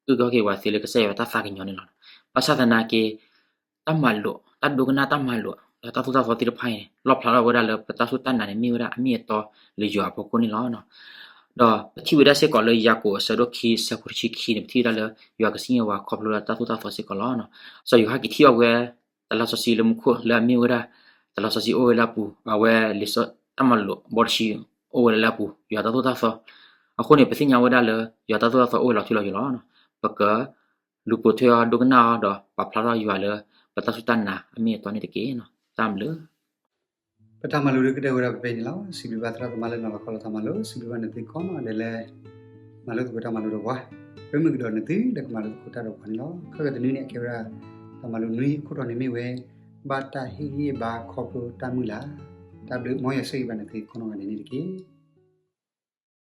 အုၣ်က့ၤခီၣ်က့ၤဝဲသ့လၢကစၢ်ယွၤတၢ်သးကညီၤန့ၣ်လီၤ. ဘၣ်ဆၣ်သနာ်က့ တၢ်မၤလိာ် တၢ်ဒိကနၣ်တၢ်မၤလိာ် ဒီးတၢ်သိၣ်တၢ်သီသ့ၣ်တဖၣ်အံၤန့ၣ် လီၣ်ဖျါထီၣ်ဝဲဒၣ်လၢပတၢ်စူၢ်တၢ်နာ်န့ၣ် မ့ၢ်ဝဲဒၣ်အမ့ၢ်အတီလၢယွၤအဖီခိၣ်န့ၣ်လီၤ. ဒီးပထံၣ်ဝဲဒၣ်စ့ၢ်ကီးလၢယၤကိာ်အဆၢဒိၣ်ခံ ဆၢဖိတဆံခံန့ၣ် ပထံၣ်ဝဲဒၣ်လၢ ယွၤကစံၣ်ညီၣ်ပှၤခီဖျိလၢတၢ်သိၣ်တၢ်သီစ့ၢ်ကီးလီၤ. စီၤယိၤဟၣ်က့ၤထံၣ်အီၣ်ဝဲ တလါစီဆှံလၢမူခိၣ်လၢအမ့ၢ်ဝဲဒၣ် တလါစီဆှံအိၣ်ဝဲလၢအပူၤ အဝဲလံာ်စီ တၢ်မၤလိာ်ဘီတဆံ အိၣ်ဝဲလၢအပူၤ ယွၤတၢ်သိၣ်တၢ်သီ. အဃိန့ၣ် ပသ့ၣ်ညါဝဲဒၣ်လၢ ယွၤတၢ်သိၣ်တၢ်သီအိၣ်ဝဲလီၤထူလီၤယိာ်လီၤ. ပကလူၤပိာ်ထွဲအီၤ ဒိကနၣ်အီၤ ဒီးပာ်ဖျါထီၣ်ယွၤလၢ ပတၢ်စူၢ်တၢ်နာ်အမ့ၢ်အတီန့ၣ်တက့ၢ်. တၢ်ဘျုး ပတၢ်မၤလိာ်ဒုးကတၢၢ်ဝဲဒၣ်ဖဲဖဲအံၤန့ၣ်လီၤ. စံးဘျုးဘၣ်သရၣ်သမါလၢနီၤလီၤခီလီၤတၢ်မၤလိာ် စံးဘျုးဘၣ်နသုကိးနီၢ်ဒဲးလၢ မၤလိသကိးတၢ်မၤလိာ်ဒီးပှၤ ပမုၢ်ကဒီးနသုလၢကမၤလိသကိးတၢ်ဒီးပှၤန့ၣ်လီၤ. ခဲကတနွံန့ၣ် အကဲဝဲဒၣ် တၢ်မၤလိနွံအခိၣ်တီန့ၣ်မ့ၢ်ဝဲ ဘၣ်တၢ်ဟ့ၣ်ဂံၢ်ဘါခီဖျိတၢ်မုၢ်လၢ်. တၢ်ဘျုး မ်ယွၤဆိၣ်ဂ့ၤဘၣ်နသုကိးနီၢ်ဂၤဒဲးန့ၣ်တက့ၢ်.